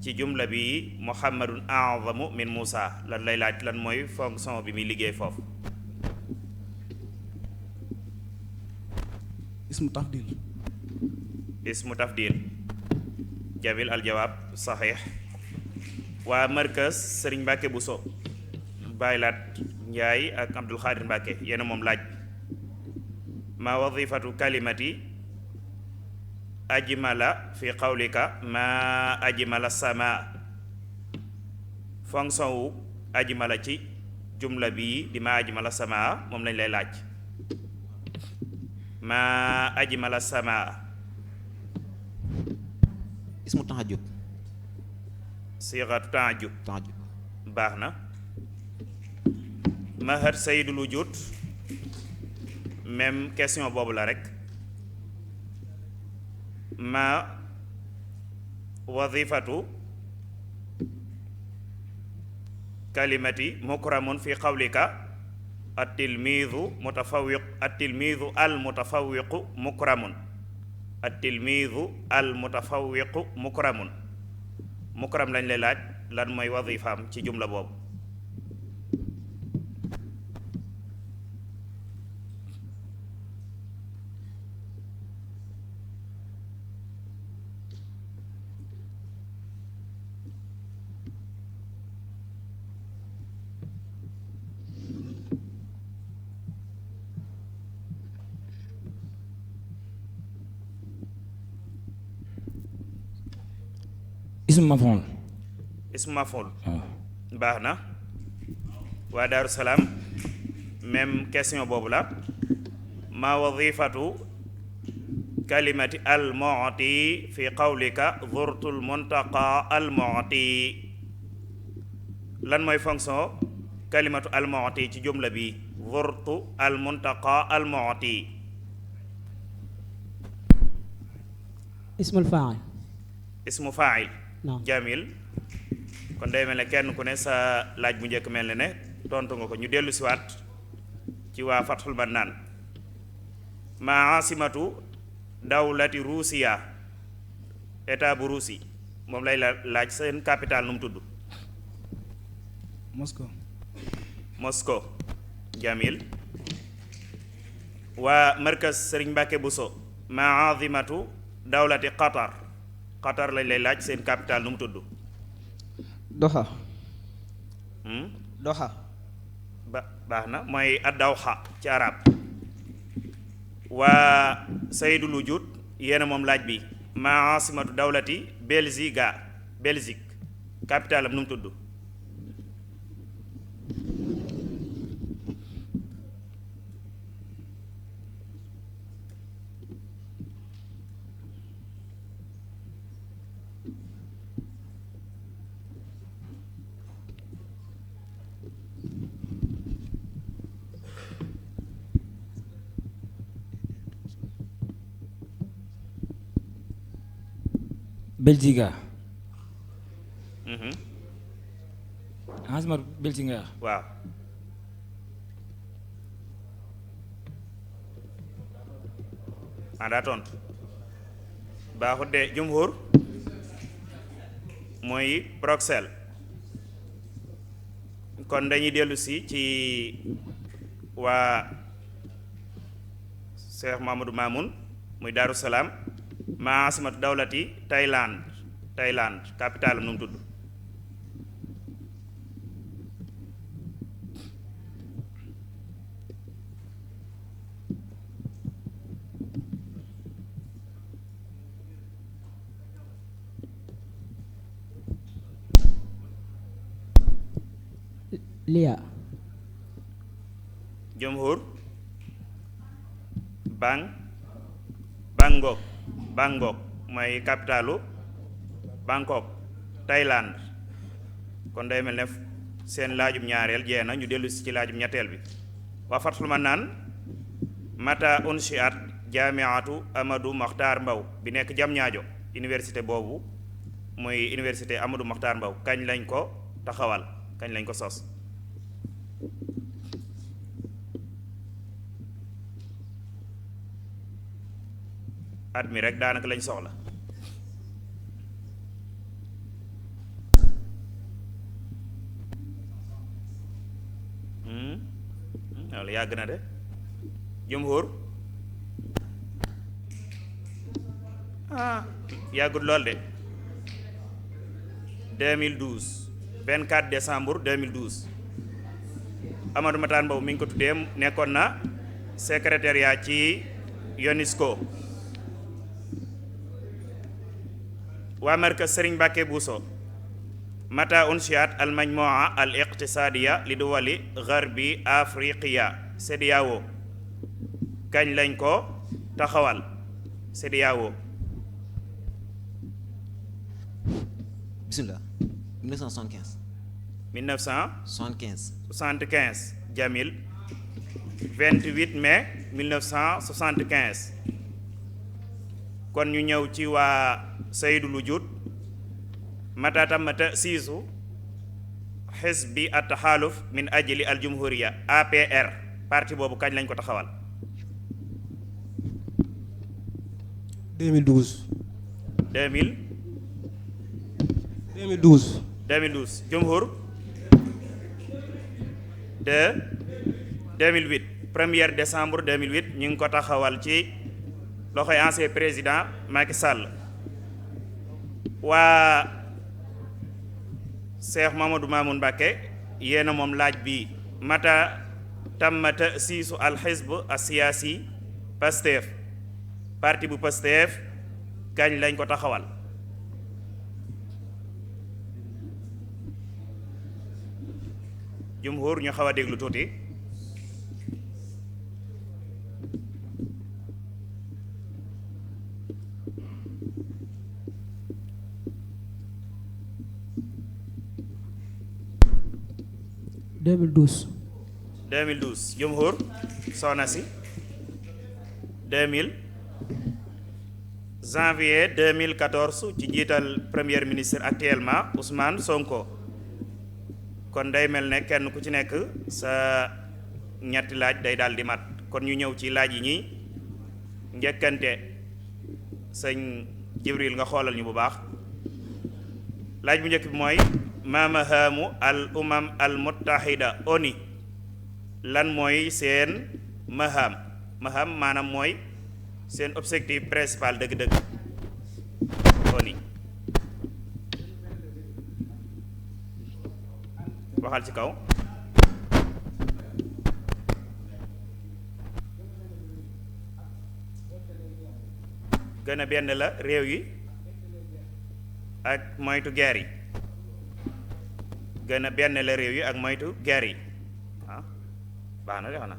ci jumla bi muhammadun a'zamu min Muusa lan lay laaj lan mooy fonction bi muy liggéey foofu ismu tafdil jamil aljawaab saxiix waa markaz Sëriñ Mbàkke Buso Baylaat Njaay ak Abdul Xaadir Mbàkke yéena moom laaj ma wadifatu kalimati ajmala fi qawlika ma ajmala sama fonction wu ajmala ci jumla bii di ma ajmala sama moom lañ lay laaj ma ajmala sama ismu taajub siixatu taajub baax na Mahad Seydul Wujud même question boobu la rek ma wadifatu kalimati mukramun fi qawlika at-tilmiidu al mutafawwiqu mukramun at-tilmiidu al mutafawwiqu mukramun mukram lañ lay laaj lan mooy wadifaam ci jumla boobu ismu mafool baax na waa Daaru Salaam même question boobu la ma wadifatu kalimati al mu'ti fi qawlika zurtul muntaqa al mu'ti lan mooy fonction kalimatu al mu'ti ci jumla bi zurtu al muntaqa al mu'ti ismu fa'il jamil kon day mel ne kenn ku ne sa laaj bu njëkk mel ne tontu nga ko ñu dellu siwaat ci waa Fathul Mannaan ma asimatu dawlati Ruusiya état bu Ruusi moom lay laaj seen capital nu mu tudd Moscow jamil waa markaz Sëriñ Mbàkke Buso ma azimatu dawlati Qatar lañ lay laaj seen capital nu mu tudd Doha baax na mooy ad-Dawha ci arab waa Seydul Wujud yéena moom laaj bi ma asimatu dawlati Belgique capital am nu mu tudd Belgique Belgique waaw daa tontu baaxut de jumhur mooy Bruxelles. kon dañuy dellu si ci waa Cheikh Mamadou Mamoun muy Daaru Salaam ma asimatu dawlati Thaïlande capitale nu mu tudd. Lia. Jumhur Bangkok mooy capitalu Bangkok Thaïlande. kon day mel ne seen laajum ñaareel jee na ñu dellu si ci laajum ñetteel bi. waa Fathul Manaan mata unshiat jaamiatu Amadou Mahtar Mbow bi nekk Diamniadio université boobu mooy université Amadou Mahtar Mbow kañ lañ ko taxawal kañ lañ ko sos. at mi rek daanaka lañ soxla. loolu yàgg na de. jumhur yàggut lool de. 2012 24 décembre 2012 Amadou Mahtar Mbow mi ngi ko tuddee nekkoon na secrétariat ci UNESCO. waa markaz Serigne Mbacké Bousso mata unshiat al majmua al iqtisadiya li duwali gharbi afriqiya CEDEAO kañ lañ ko taxawal CEDEAO. bismillah 1975 75 Jamil 28 mai 1975. kon ñu ñëw ci waa Seydul Wujud mata tamma ta'siisu xisbi at-taxaaluf min ajli al jumhuriya APR parti boobu kañ lañ ko taxawal. 2012 jumhur 2008 1er décembre 2008 ñu ngi ko taxawal ci loxoy ancien président Macky Sall. waa Cheikh Mamadou Mamoun Mbacké yéena moom laaj bi mata tamma ta'siisu al xisb as-siyaasi Pastef parti bu Pastef kañ lañ ko taxawal. jumhur ñu xaw a déglu tuuti. jumhur soxna si 2000 janvier 2014 ci njiital premier ministre actuellement Ousmane Sonko. kon day mel ne kenn ku ci nekk sa ñetti laaj day daal di mat kon ñu ñëw ci laaj yi ñi njëkkante sëñ Jibril nga xoolal ñu bu baax. laaj bu njëkk bi mooy ma mahamu al umam al muttahida ONU lan mooy seen maham maanaam mooy seen objectif principal dëgg-dëgg ONU. waxal ci kaw. gën a benn la réew yi ak moytu guerre yi. gën a benn la réew yi ak moytu guerre yi baax na defe na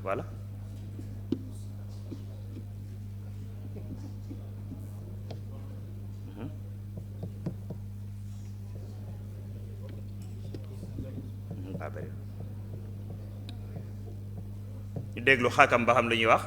voilà. ñu déglu xakam ba xam lu ñuy wax.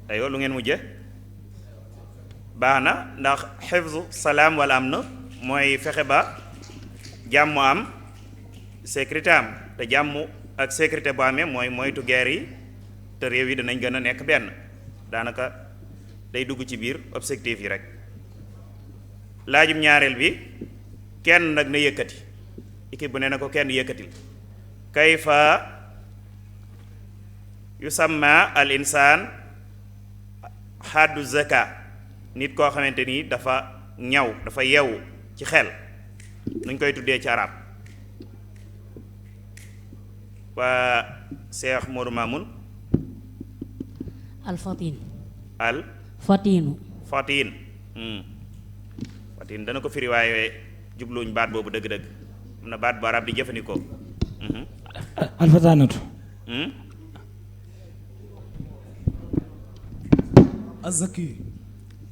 aywa lu ngeen mujje baax na ndax xifzu salaam wala am na mooy fexe ba jàmm am sécurité am te jàmm ak sécurité bu amee mooy moytu guerre yi te réew yi danañ gën a nekk benn daanaka day dugg ci biir objectif yi rek. laajum ñaareel bi kenn nag na yëkkati équipe bu ne na ko kenn yëkkatil kayfa yusamma al insaan xaddu zaka nit koo xamante ni dafa ñaw dafa yeewu ci xel nuñ koy tuddee ci arab waa Cheikh Modou Mamoun al fatin al fatinu fatin fatin dana ko firi waaye jubluwuñ baat boobu dëgg-dëgg am na baat bu arab di jëfandikoo al fatanatu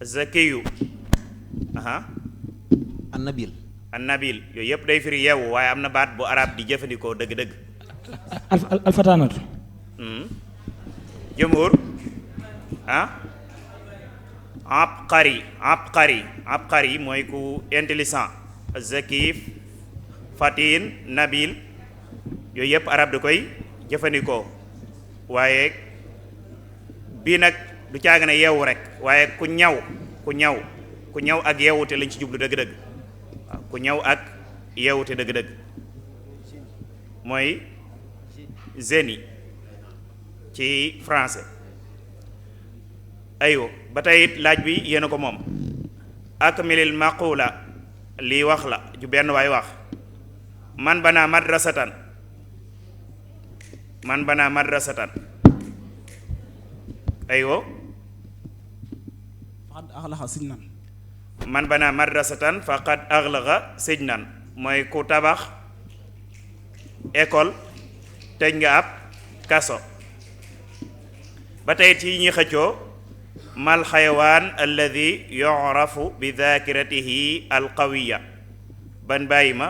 az-zakiyu aha an-nabil yooyu yëpp day firi yeewu waaye am na baat bu arab di jëfandikoo dëgg-dëgg al fatanatu jumhur abqari mooy ku intelligent az-zakif fatin nabil yooyu yëpp arab da koy jëfandikoo waaye bii nag du caaga ne yeewu rek waaye ku ñaw ak yeewute lañ ci jublu dëgg-dëgg waaw ku ñaw ak yeewute dëgg-dëgg mooy génie ci français aywa ba tey it laaj bi yéena ko moom akmilil maqula lii wax la ju benn waay wax man bana madrasatan aywa faqad aghlaqa sijnan man bana madrasatan faqad aghlaqa sijnan mooy ku tabax école tëj nga ab kaso ba tey ci ñi xëccoo mal xayawaan alladi yu'rafu bi dhakiratihi alqawiya ban bàyyi ma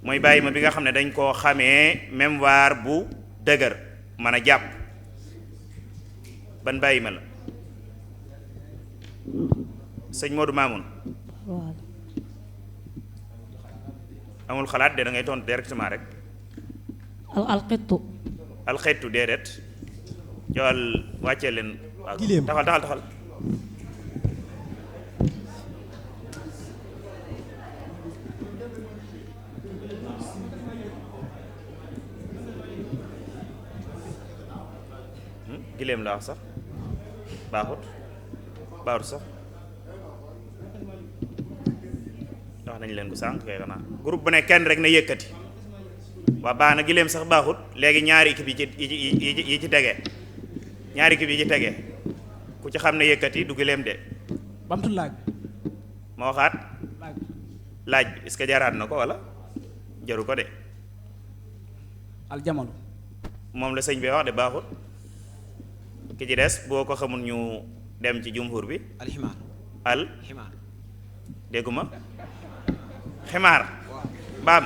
mooy bàyyi ma bi nga xam ne dañ koo xamee mémoire bu dëgër mën a jàpp ban bàyyi ma la sëñ Modou Mamoun amul xalaat de da ngay tontu directement rek alxettu déedéet jool wàccee leen taxal giléem la wax sax baaxut sax wax nañ leen ko sànq kay xanaa groupe bu ne kenn rek na yëkkati waa baax na giléem sax baaxut léegi ñaari équipe yi ci tege ñaari équipe yi ci tege ku ci xam ne yëkkati du giléem de bamtu laaj ma waxaat laaj bi est-ce que jaraat na ko wala jaru ko de aljamono moom la sëñ bi wax de baaxut ki ci des boo ko xamul ñu dem ci jumhur bi ximaar dégguma ximaar baam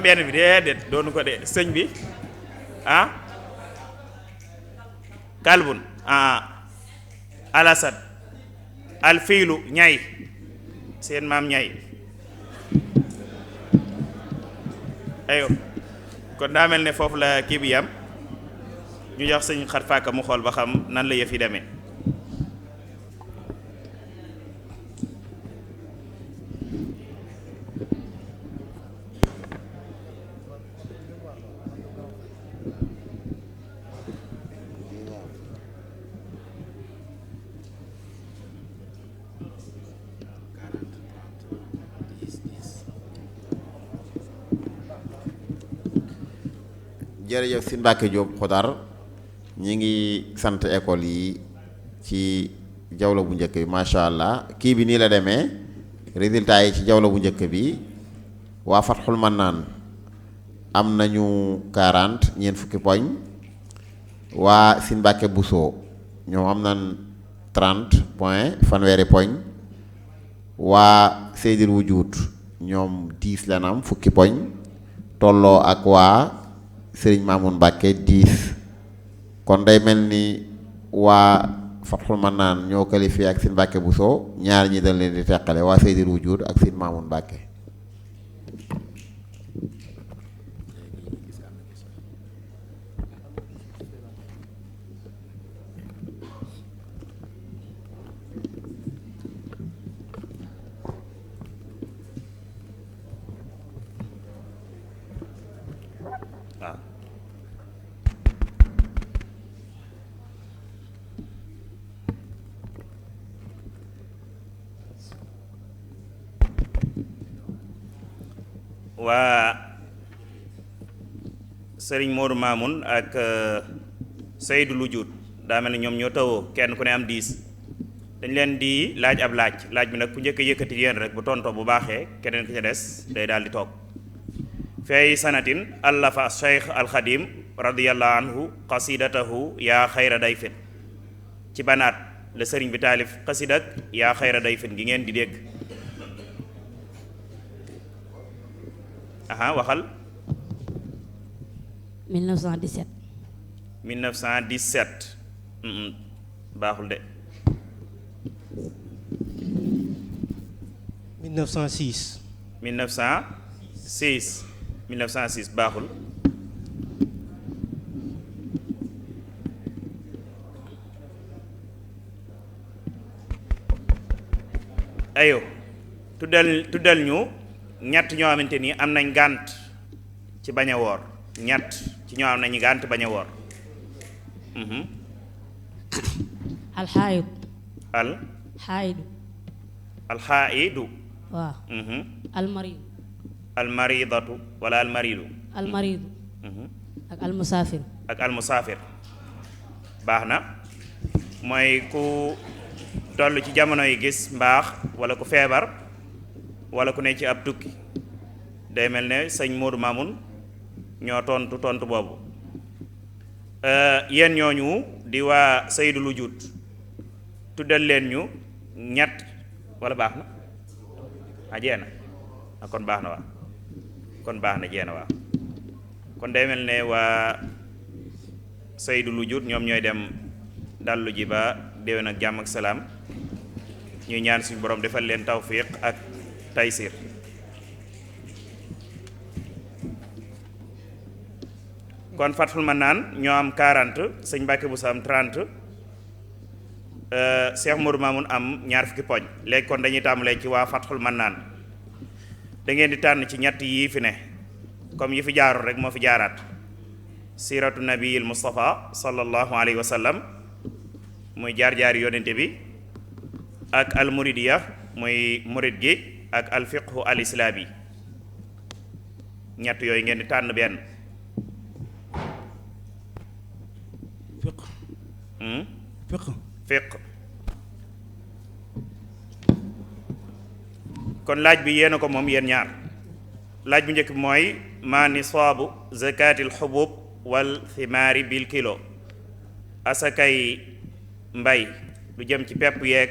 benn bi déedéet doonu ko de sëñ bi kalbun alasad alfiilu ñay seen maam ñay ayo kon daa mel ne foofu la kii bi yam ñu jox sëñ xat fàkka mu xool ba xam nan la yëf yi demee jërëjëf si Mbàkke Jóob Xudar ñi ngi sant école yi ci jawla bu njëkk bi macha allah kii bi nii la demee résultat yi ci jawla bu njëkk bi waa Fatxul Mannaan am nañu 40 ñeent fukki poñ waa Sine Mbàkke Bousso ñoom am nañ 30 points fanweeri poñ waa Seydil Wujud ñoom 10 lan am fukki poñ tolloo ak waa Serigne Mamoun Mbàkke 10 kon day mel ni waa Fatxul Mannaan ñoo qualifié ak Sine Mbàkke Bousso ñaar ñi dañ leen di teqale waa Seydil Wujud ak Serigne Mamoun Mbàkke waa Serigne Modou Mamoun ak Seydou Wujud daa mel ni ñoom ñoo tawoo kenn ku ne am 10 dañ leen di laaj ab laaj bi nag ku njëkk a yëkkati yéen rek bu tontoo bu baaxee keneen ki ca des day daal di toog fay sanatin allafa Cheikh Alxadim radiyallahu anhu qasidatahu yaa xayra dayfin ci banaat la sëriñ bi taalif xasidak yaa xayra dayfin gi ngeen di dégg aha waxal 1917 1917 baaxul de 1906 1906 baaxul ayo tuddal ñu ñett ñoo xamante ni am nañ gànt ci bañ a woor ñett ci ñoo am nañu gànt bañ a woor alxaayid alxaayidu waaw almarid almaridatu wala almaridu almaridu ak almusaafir baax na mooy ku toll ci jamono yi gis mbaax wala ku feebar wala ku ne ci ab tukki day mel ne sëñ Modou Mamoun ñoo tontu boobu yéen ñooñu di waa Seydou Wujud tuddal leen ñu ñett wala baax na jeena kon baax na waa kon baax na jeena waa kon day mel ne waa Seydou Wujud ñoom ñooy dem dallu ji ba déwén ak jàmm ak salaam ñuy ñaan suñu borom defal leen tawfiq ak taysir kon Fatxul Mannaan ñoo am 40 sëñ Mbàkke Buso am 30 Cheikh Modou Mamoun am ñaar fukki poñ léegi kon dañuy tàmbalee ci waa Fatxul Mannaan da ngeen di tànn ci ñett yii fi ne comme yi fi jaarul rek moo fi jaaraat siratu nabiyil Mustafa sallallahu alayhi wa sallam muy jaar-jaari yonente bi ak al muridiya muy murid gi ak al fiqhu al islaami ñett yooyu ngeen di tànn benn fiq kon laaj bi yéena ko moom yéen ñaar laaj bu njëkk bi mooy maa nisaabu zakatil xubub wal thimaari bil kilo asakay mbay lu jëm ci pepp yeeg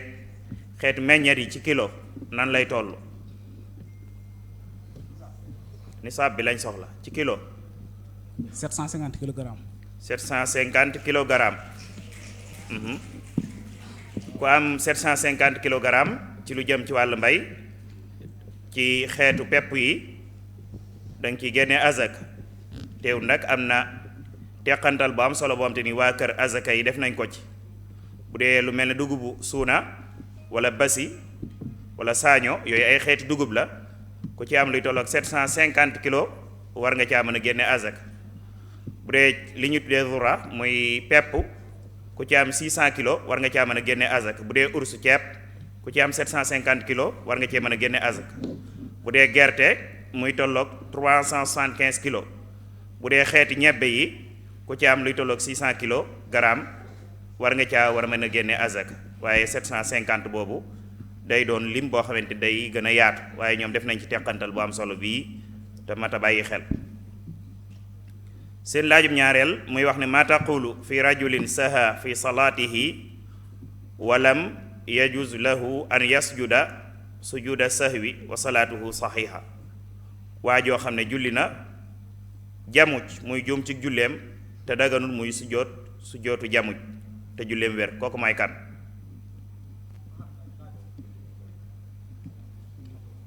xeetu meññeet yi ci kilo nan lay toll nisaab bi lañ soxla ci kilo 750 kilogrammes 750 kilogrammes ku am 750 kilogrammes ci lu jëm ci wàllu mbay ci xeetu pepp yi danga ciy génne azak teew nag am na teqantal bu am solo boo xam te ni waa kër azaka yi def nañ ko ci bu dee lu mel ne dugubu suuna wala basi wala saaño yooyu ay xeeti dugub la ku ci am luy tolloog 750 kilos war nga caa mën a génne azaka bu dee li ñu tuddee zura muy pepp ku ci am 600 kilos war nga caa mën a génne azaka bu dee ursu ceeb ku ci am 750 kilos war nga cee mën a génne azaka bu dee gerte muy tolloog 375 kilos bu dee xeeti ñebbe yi ku ci am luy tolloog 600 kilos gramme war nga caa war a mën a génne azaka waaye 750 boobu day doon lim boo xamante day gën a yaatu waaye ñoom def nañ ci teqantal bu am solo bii te mat a bàyyi xel. seen laajum ñaareel muy wax ne ma taqulu fi rajulin saha fi salaatihi walam yajuz lahu an yasjuda sujuda sahwi wa salaatuhu saxiixa. waa joo xam ne julli na jamuj muy juum ci julleem te daganul muy sujootu jamuj te julleem wér kooku may kan?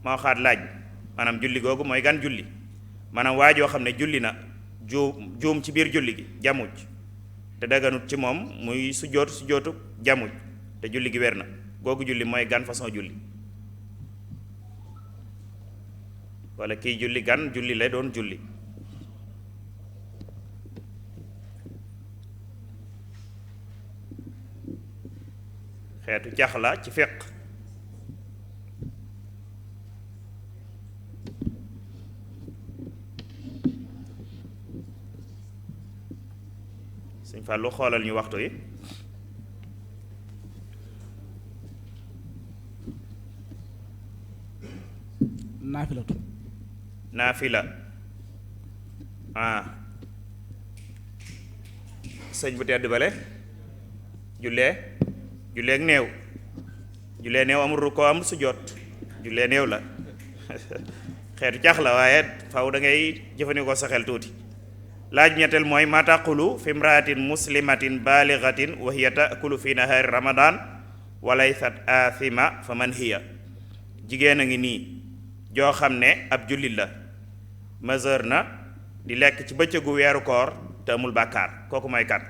moo xaat laaj maanaam julli googu mooy gan julli maanaam waa joo xam ne julli na juum ci biir julli gi jamuj te daganut ci moom muy sujootu jamuj te julli gi wér na googu julli mooy gan façon julli wala kiy julli gan julli lay doon julli. xeetu cax la ci fiq. Sëñ Fallou xoolal ñu waxtu yi. naafila sëñ bu tedd bale julleeg néew amul rukkoo amul sujjóot jullee néew la xeetu cax la waaye faw da ngay jëfandikoo sa xel tuuti. laaj ñetteel mooy ma taqulu fi imraatin muslimatin balighatin wa hiya taakulu fi nahaari ramadan wa laysat athima fa man hiya. jigéen a ngi nii joo xam ne ab jullit la majeur na di lekk ci bëccëgu weeru koor te amul bàkkaar kooku mooy kan?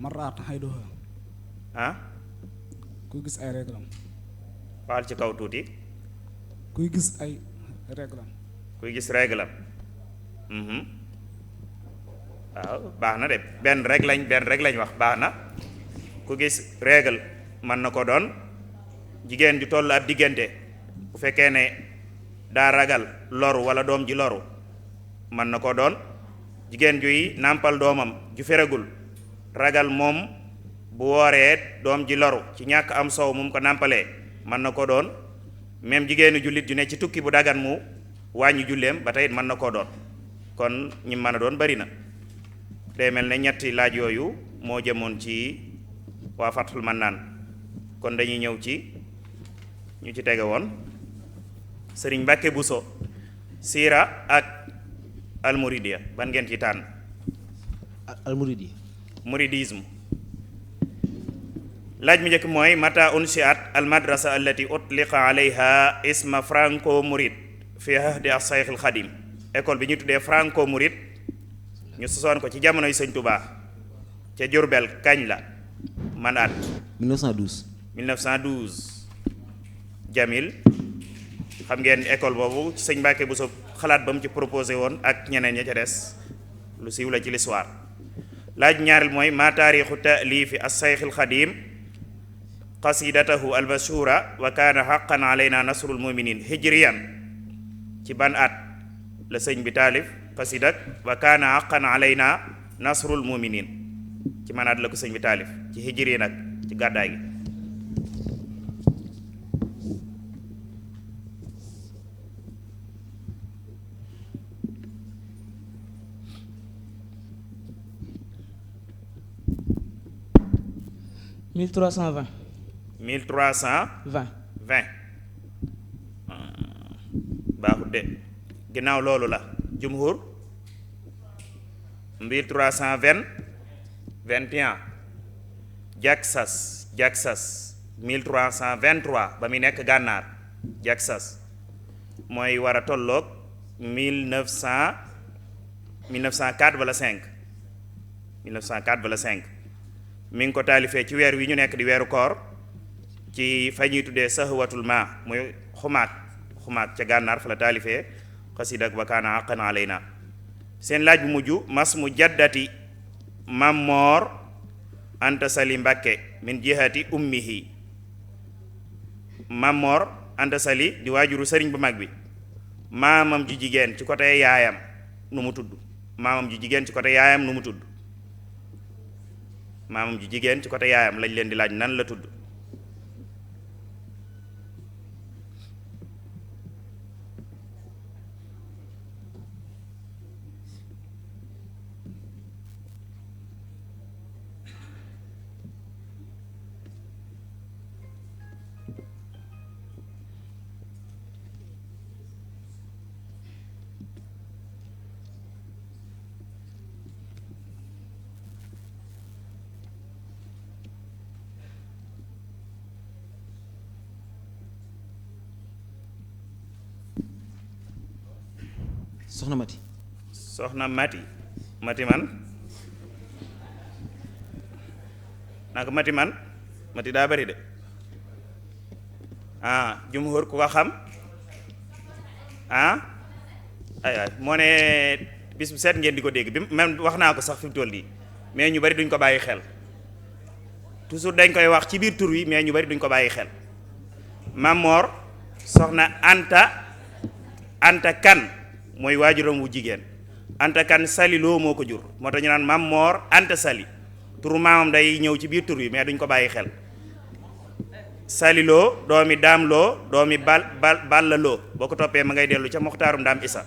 maraat xayduha kuy gis ay réglam. baal ci kaw tuuti. kuy gis ay réglam. kuy gis réglam. waaw baax na de benn rek lañ wax baax na. ku gis règle mën na ko doon jigéen ju toll ab diggante bu fekkee ne daa ragal loru wala doom ji loru mën na ko doon jigéen juy nàmpal doomam ju feragul ragal moom bu wooree doom ji loru ci ñàkk am soow mu ko nàmpalee mën na ko doon même jigéenu jullit ju ne ci tukki bu dagan mu wàññi julleem ba tey mën na koo doon kon ñi mën a doon bari na. day mel ne ñetti laaj yooyu moo jëmoon ci waa Fathul Mannaan kon dañuy ñëw ci ñu ci tege woon Sëriñ Mbàkke Buso siira ak almuridiya ban ngeen ci tànn? almuridiya. muridisme. laaj mi njëkk mooy mata unsiat almadrasa allati utliqa alayha isma franco murid fi ahdi as-Shaykh al-Khadim. école bi ñu tuddee franco murid ñu sosoon ko ci jamonoy Sëñ Tuubaa ca Jurbel kañ la man at? 1912 Jamil xam ngeen école boobu ci sëñ Mbàkke Buso xalaat ba mu ci proposé woon ak ñeneen ña ca des lu siiw la ci l'histoire. laaj ñaareel mooy ma taarixu taalifi as-Shaykh al-Khadim qasidatahu al-mashhura wa kaana haqqan alayna nasrul muminin hijriyan ci ban at la sëñ bi taalif qasidak wa kaana haqqan alayna nasrul muminin ci man at la ko sëñ bi taalif ci hijri nag ci gàddaay gi. mille trois cent vingt. baaxut de ginnaaw loolu la jumhur 1321 Jaksas 1323 ba muy nekk gànnaar Jaksas mooy war a tolloog 1904 wala 5 mi ngi ko taalifee ci weer wi ñu nekk di weeru koor ci fa ñuy tuddee sahwatul ma muy xumaag ca gànnaar fa la taalifee xasida ak wa kaana haqqan alayna. seen laaj bu mujj mas mu jaddati Mammoor Anta Sali Mbàkke min jihati ummihi. Mammoor Anta Sali di waajuru sëriñ bu mag bi maamam ju jigéen ci côté yaayam nu mu tudd maamam ju jigéen ci côté yaayam lañ leen di laaj nan la tudd. soxna Mati. soxna Mati Mati man naka Mati man Mati daa bari de jumhur ku ko xam ay moo ne bis bu seet ngeen di ko dégg bi même wax naa ko sax fi mu toll nii mais ñu bari duñ ko bàyyi xel toujours dañ koy wax ci biir tur wi mais ñu bari duñ ko bàyyi xel. Mamor soxna Anta Kan mooy waajuram wu jigéen Anta Kan Sali Lo moo ko jur moo tax ñu naan Mamor Anta Sali turu maamam day ñëw ci biir tur wi mais duñ ko bàyyi xel. Sali Lo doomi Daam Lo doomi Balla Lo boo ko toppee ma ngay dellu ca Moxtaarum Ndaam Isa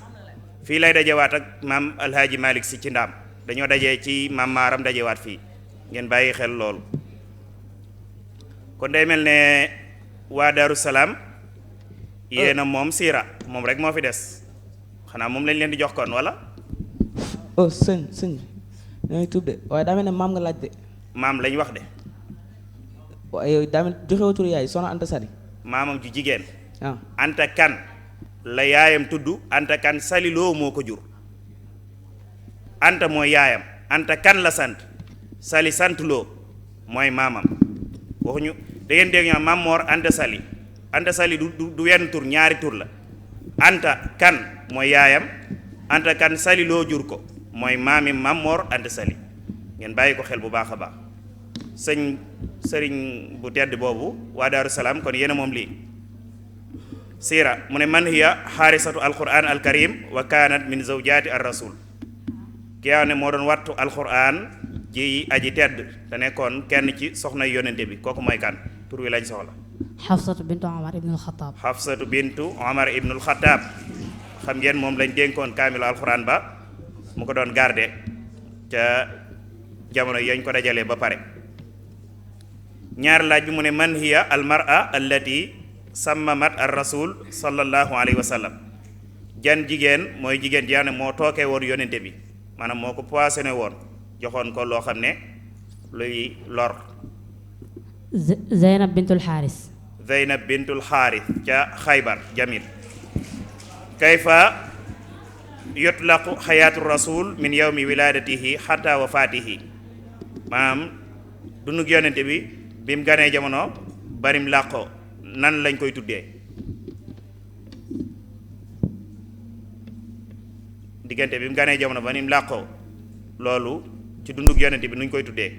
fii lay dajewaat ak maam Alhaaji Malick si ci Ndaam dañoo dajee ci maam Maaram dajewaat fii ngeen bàyyi xel loolu. kon day mel ne waa Daaru Salaam yéena moom siira moom rek moo fi des xanaa moom lañ leen di jox kon wala. sëñ ñooy tudd de waaye daa mel ne maam nga laaj de. maam lañ wax de. waaye yow daa mel joxewu tur yaay soxna Anta Sali. maamam ju jigéen. Anta Kan la yaayam tudd Anta Kan Sali Lo moo ko jur. Anta mooy yaayam Anta Kan la sant Sali sant Lo mooy maamam waxuñu da ngeen dégg ñaa Maam Mor Anta Sali Anta Sali du wenn tur ñaari tur la Anta Kan mooy yaayam Anta Kan Sali Lo jur ko mooy maami Maam Mor Anta Sali ngeen bàyyi ko xel bu baax a baax. sëriñ bu tedd boobu waa Daaru Salaam kon yéena moom lii siira mu ne man hiya xaarisatu alquran alkarim wa kanat min zawjaati ar rasul ki yaa ne moo doon wattu alquran ji aji tedd te nekkoon kenn ci soxna yonente bi kooku mooy kan tur wi lañ soxla. Xafsatu bintu Omar ibnul Xataab. Xafsatu bintu Omar ibnul Xataab xam ngeen moom lañ dénkoon kaamilu alquran ba mu ko doon garde ca jamono yañ ko dajalee ba pare. ñaar laaj bi mu ne man hiya al mar'a allati sammamat ar rasul sallallahu alayhi wa sallam jan jigéen mooy jigéen ji ne moo tookee woon yonente bi maanaam moo ko poissonné woon joxoon ko loo xam ne luy lor. Zeynab bintul Xaaris. Zeynab bintul Xaaris ca Xaybar Jamil. kayfa yutlaqu xayaatu rasul min yawmi wiladatihi xatta wafaatihi maanaam dundug yonente bi bi mu ganee jamono barim làqoo nan lañ koy tuddee diggante bi mu ganee jamono barim làqoo loolu ci dundug yonente bi nuñ koy tuddee.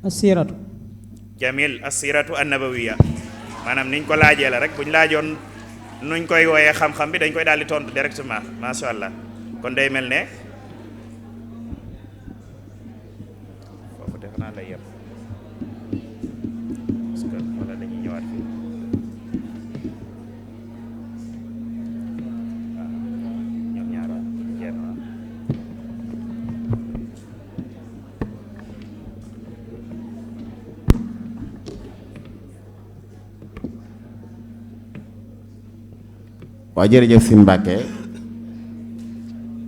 asiratu. Jamil asiratu annabawiya maanaam niñ ko laajee la rek buñ laajoon nuñ koy wooyee xam-xam bi dañ koy daal di tontu directement masha Allah kon day mel ne foofu def naa lay yem parce que wala dañuy ñëwaat fii ñoom ñaar jéem waa jërëjëf Sëñ Mbàkke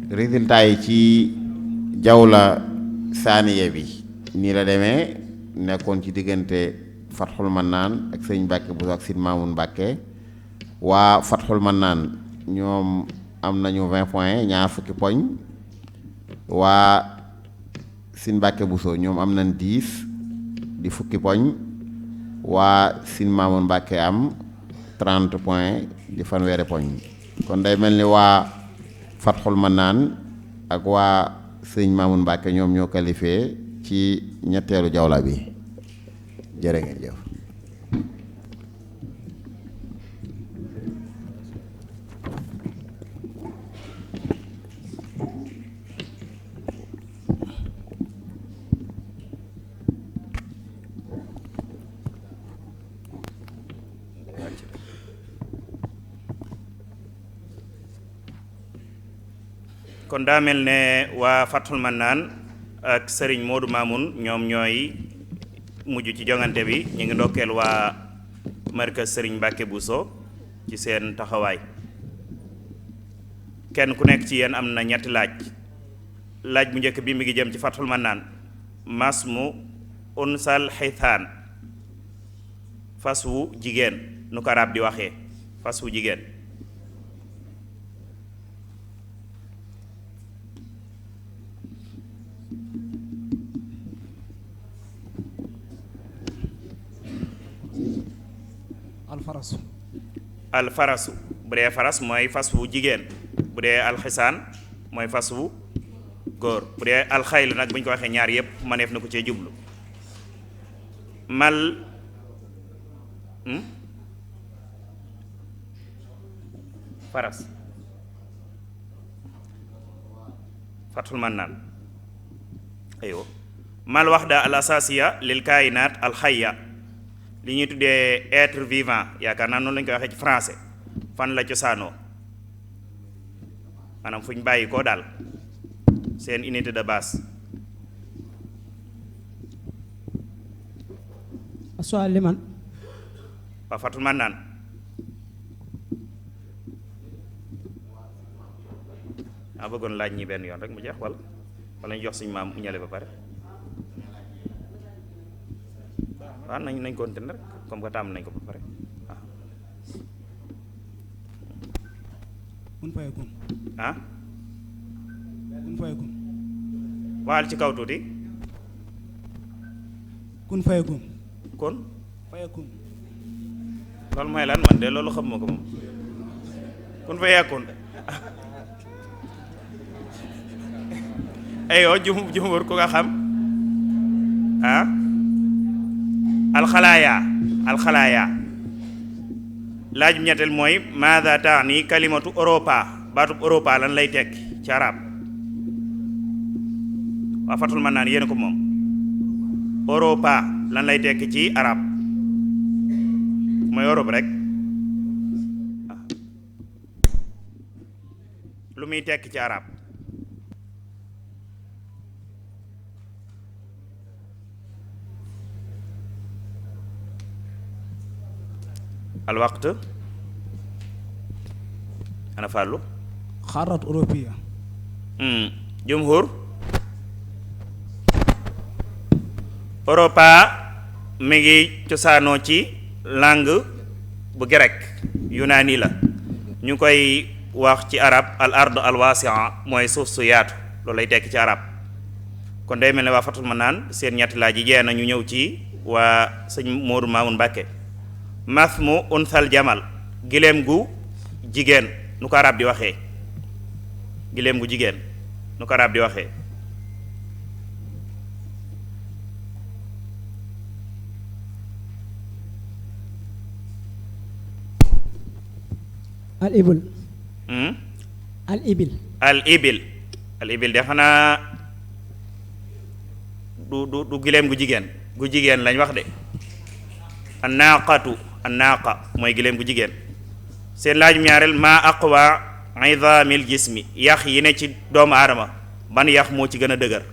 résultat yi ci jawla saaniye bi nii la demee nekkoon ci diggante Fatxul Mannaan ak Sëñ Mbàkke bu ak Sëñ Maamun Mbàkke waa Fatxul Mannaan ñoom am nañu 20 points ñaar fukki poñ waa Sëñ Mbàkke Buso ñoom am nañ 10 di fukki poñ waa Sëñ Maamun Mbàkke am 30 points di fanweeri poñ kon day mel ni waa Fatxul Mannaan ak waa Sëñ Maamun Mbàkke ñoom ñoo qualifié ci ñetteelu jawla bi jërë ngeen jëf kon daa mel ne waa Fathul Mannaan ak Serigne Modou Mamoun ñoom ñooy mujj ci jongante bi ñu ngi ndokkeel waa markaz Serigne Mbacke Bousso ci seen taxawaay kenn ku nekk ci yéen am na ñetti laaj bu njëkk bi mi ngi jëm ci Fathul Mannaan masmu unsal xithaan fas wu jigéen nu ko arab di waxee fas wu jigéen alfarasu bu dee faras mooy fas wu jigéen bu dee alxisaan mooy fas wu góor bu dee alxaylu nag bu ñu ko waxee ñaar yépp maneef na ko cee jublu mal faras Fathul Mannaan aywa mal waxda al asasiya lil kaayinaat alxayya li ñuy tuddee être vivant yaakaar naa noonu lañu koy waxee ci français fan la cosaanoo maanaam fu ñu bàyyi koo daal seen unité de base. assoal liman waa Fathul Mannaan maa bëggoon laaj ñi benn yoon rek mu jeex wala ñu jox suñu maam mu ñale ba pare waaw nañ continuer rek comme que tàmm nañ ko ba pare waaw. kun fayakun ah kun fayakun waal ci kaw tuuti kun fayakun kon fayakun loolu mooy lan man de loolu xam ma ko moom kun fayakun ayoo jumhur ku nga xam ah alxalaaya laaj bu ñetteel mooy maada taani kalimatu Europa baatub Europa lan lay tekki ci arab waa Fathul Mannaan yéen ko moom Europa lan lay tekki ci arab mooy Europe rek lu muy tekki ci arab al waqt ana fàllu xarat européen jumhur Europa mi ngi cosaanoo ci langue bu grec yunaani la ñu koy wax ci arab al ard al wasia mooy suuf su yaatu loolu lay tekki ci arab kon day mel ne waa Fathul Mannaan seen ñetti laaj yi jee na ñu ñëw ci waa sëñ Modou Mamoun Mbacke masmu unsal jamal gileem gu jigéen nu ko arab di waxee gileem gu jigéen nu ko arab di waxee al ibil al ibil al ibil al ibil de xanaa du gileem gu jigéen lañ wax de annaqatu annaqa mooy gileem gu jigéen seen laajum ñaareel maa aqwa idamil jismi yax yi ne ci doomu aadama ban yax moo ci gën a dëgër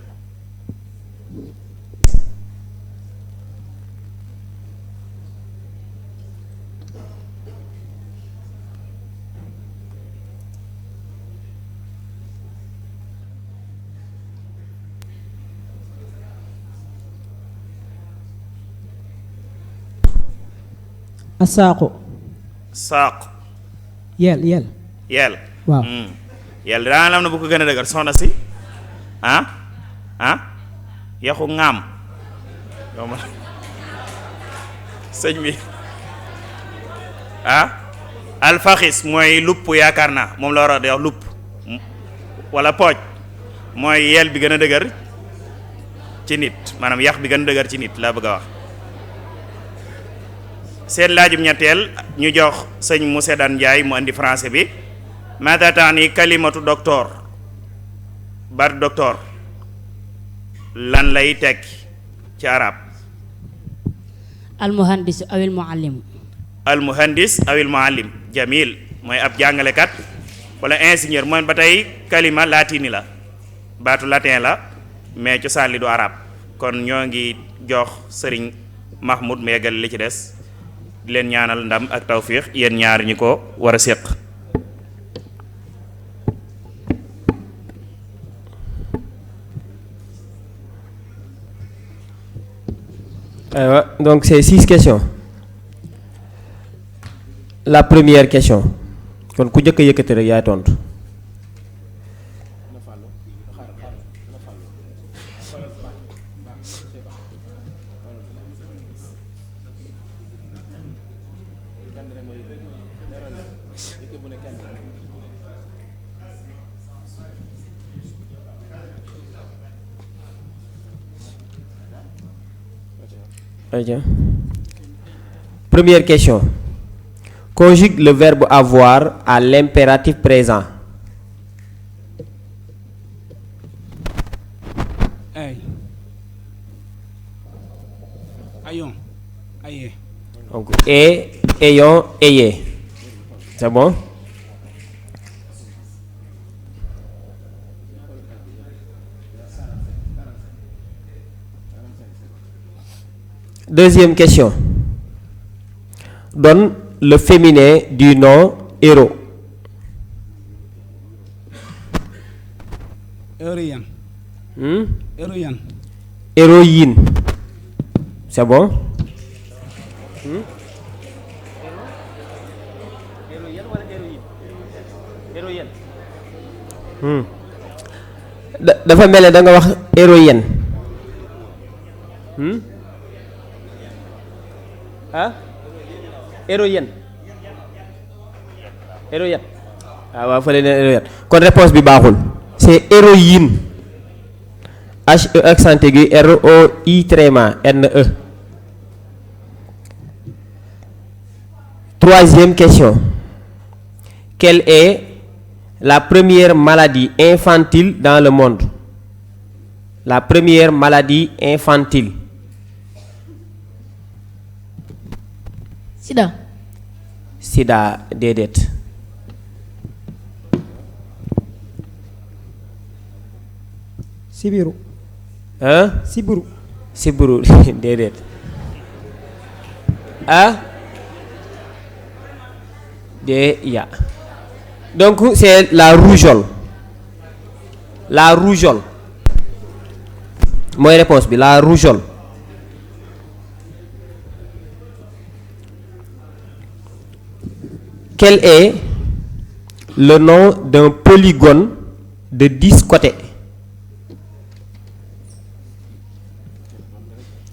asaaqu saaq yeel waaw yeel daa lam na bu ko gën a dëgër soxna si yaxu ŋaam yow ma sëñ bi alfaxis mooy lupp yaakaar naa moom la war a di wax lupp wala pooj mooy yeel bi gën a dëgër ci nit maanaam yax bi gën a dëgër ci nit laa bëgg a wax seen laajum ñetteel ñu jox sëñ Moussa Dan Ndiaye mu andi français bi maata taani kalimatu docteur baatu docteur lan lay tekki ci arab almuhandis awil muallim almuhandis awil muallim jamil mooy ab jàngalekat wala ingénieur mooy ba tey kalima latini la baatu latin la mais cosaan li du arab kon ñoo ngi jox sëriñ Mahmoud mu yeggal li ci des di leen ñaanal ndam ak tawfiix yéen ñaar ñi ko war a séq. Donc c'est 6 questions. La première question kon ku njëkk a yëkkati rek yaay tontu. Première question. Conjugue le verbe avoir à l'impératif présent. Ay. Ayons. Ayez. Donc, ayons, ayez. C'est bon? Deuxième question. Donne le féminin du nom héros. Héroïne. Héroïne. Héroïne. C'est bon? Dafa mel ne da nga wax héroïne. Ah? Héroïne. Héroïne. Ah waaw fële ne héroïne. Kon réponse bi baaxul. C'est héroïne. H-E accent aigu R-O-I-N-E. Troisième question. Quelle est la première maladie infantile dans le monde? La première maladie infantile. Sida. Sida déedéet. Sibiru. Hein? Sibiru. Sibiru déedéet. Ah? Ya. Donc c'est la rougeole. La rougeole. Mooy réponse bi la rougeole. Quel est le nom d'un polygone de 10 côtés?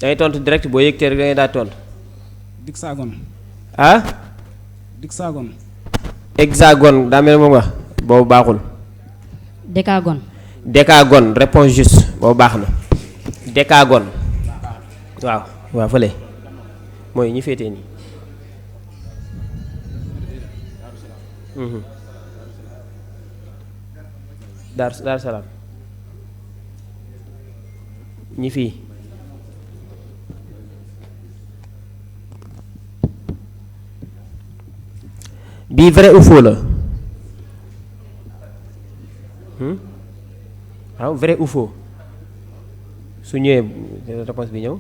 dangay tontu direct boo yëgtee rek dangay daa tontu. Hexagone. Ah? Hexagone. Hexagone daa mel moom nga boobu baaxul. Décagone. Décagone réponse juste boobu baax na. Décagone. waaw waaw fële mooy ñi féetee nii. Dar Salaam ñi fii bii vrai ou faux la waaw vrai ou faux su ñëwee réponse bi ñëw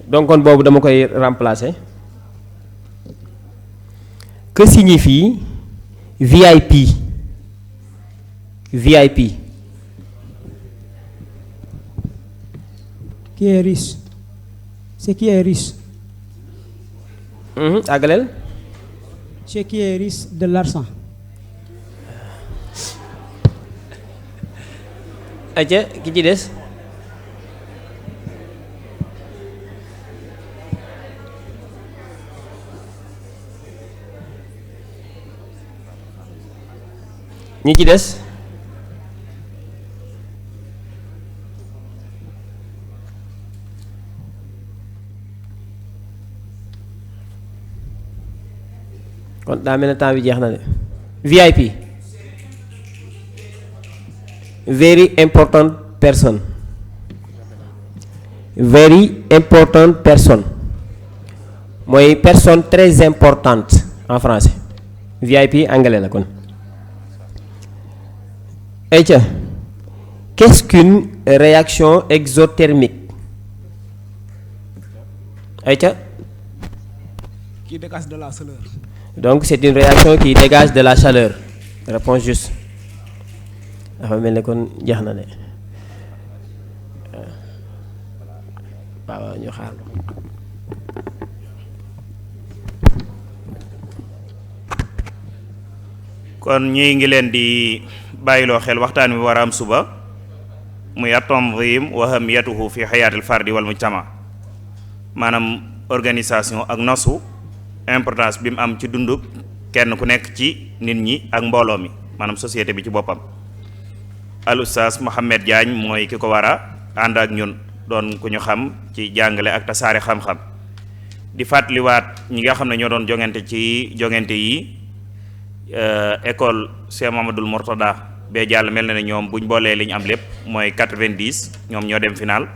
donc kon boobu dama koy remplacer. Que signifie VIP? VIP. Qui est riche? C'est qui est riche? Àggaleel. C'est qui est riche de l'argent. Aja ki ci des. ñi ci des kon daa mel ne temps bi jeex na de VIP very important person very important person mooy personne très importante en français VIP anglais la kon ayca qu'est-ce qu'une réaction exothermique ayca qui dégage de la chaleur. Donc c'est une réaction qui dégage de la chaleur. Réponse juste. dafa mel ne kon jeex na de waaw ñu xaar. kon ñi ngi leen di bàyyiloo xel waxtaan wi war a am suba muy at-tanzim wa ahamiyatuhu fi xayaatil fardi wal mujtama maanaam organisation ak nosu importance bi mu am ci dundub kenn ku nekk ci nit ñi ak mbooloo mi maanaam société bi ci boppam. al oustaz Mouhamed Diagne mooy ki ko war a ànd ak ñun doon ku ñu xam ci jàngale ak tasaare xam-xam di fàttaliwaat ñi nga xam ne ñoo doon jongante ci jongante yi école Cheikh Mamadou Mourtada bee jàll mel na ne ñoom buñ boolee li ñu am lépp mooy 90 ñoom ñoo dem final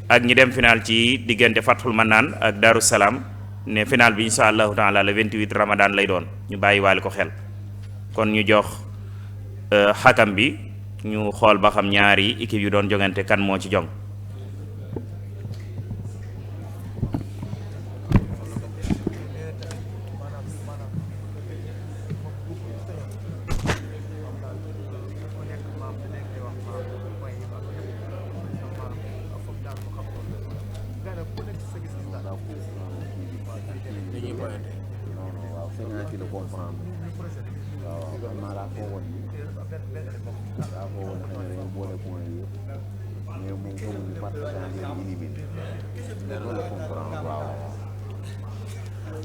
ak ñi dem final ci diggante Fathul Manaan ak Darou Salaam ne final bi insha allahu taala le 28 Ramadan lay doon ñu bàyyi waale ko xel kon ñu jox xakam bi ñu xool ba xam ñaari équipe yu doon jongante kan moo ci jong.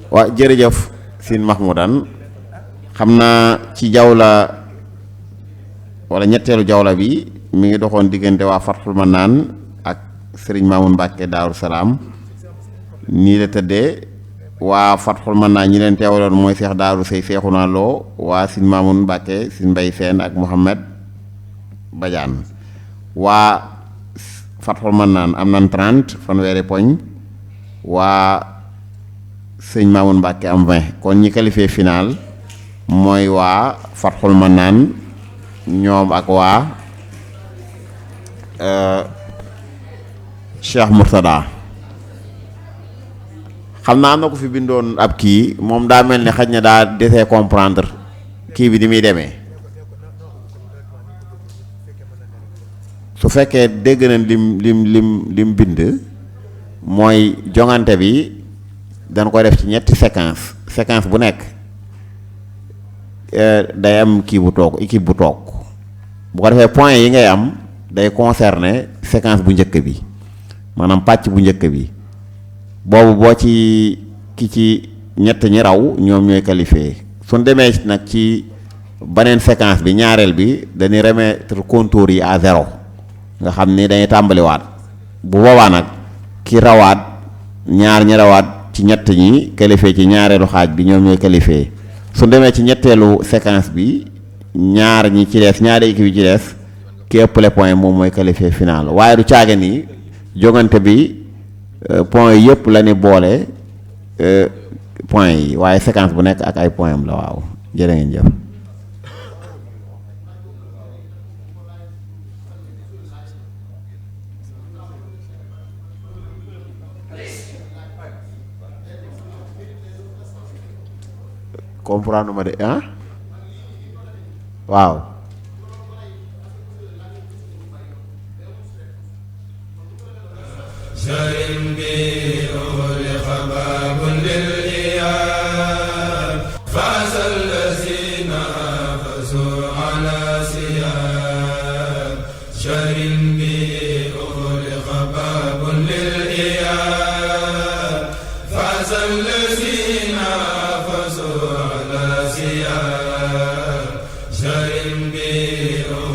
waaw jërëjëf Sine Mahmoudan xam naa ci jawla wala ñetteelu jawla bi mi ngi doxoon diggante waa Fathul Manaan ak Serigne Mamoun Mbacke Daaru Salaam nii la tëddee waa Fathul Manaan ñi leen teewaloon mooy Cheikh Daaru Sey Seexuna Lo waa Sine Mamoun Mbacke Sine Mbay Seen ak Mouhamed Badiane waa Fathul Manaan am nañ 30 fanweeri poñ waa sëñ Mamoun Mbacke am 20 kon ñi qualifié final mooy waa Fathul Manaan ñoom ak waa Cheikh Mourtada xam naa am na ko fi bindoon ab kii moom daa mel ni xaj na daa desee comprendre kii bi ni muy demee su fekkee dégg na lim bind mooy jongante bi dañ ko def ci ñetti séquence bu nekk day am kii bu toog équipe bu toog bu ko defee point yi ngay am day concerner séquence bu njëkk bi maanaam pàcc bu njëkk bi boobu boo ci ki ci ñett ñi raw ñoom ñooy qualifié suñ demee nag ci beneen séquence bi ñaareel bi dañuy remettre contours yi à 0 nga xam ni dañuy tàmbaliwaat bu boobaa nag ki rawaat ñaar ñi rawaat ci ñett ñi qualifié ci ñaareelu xaaj bi ñoom ñooy qualifié su demee ci ñetteelu séquence bi ñaar ñi ci des ñaari équipe yi ci des ki ëppale point moom mooy qualifié final waaye du caage ni jogante bi point yi yëpp la ni boole point yi waaye séquence bu nekk ak ay point am la waaw jërë ngeen jëf. comprendre ma de ah waaw شرم بي أغلق باب للإياب فاز الذين فازوا على سياب شرم بي أغلق باب للإياب فاز الذين فازوا على سياب شرم bi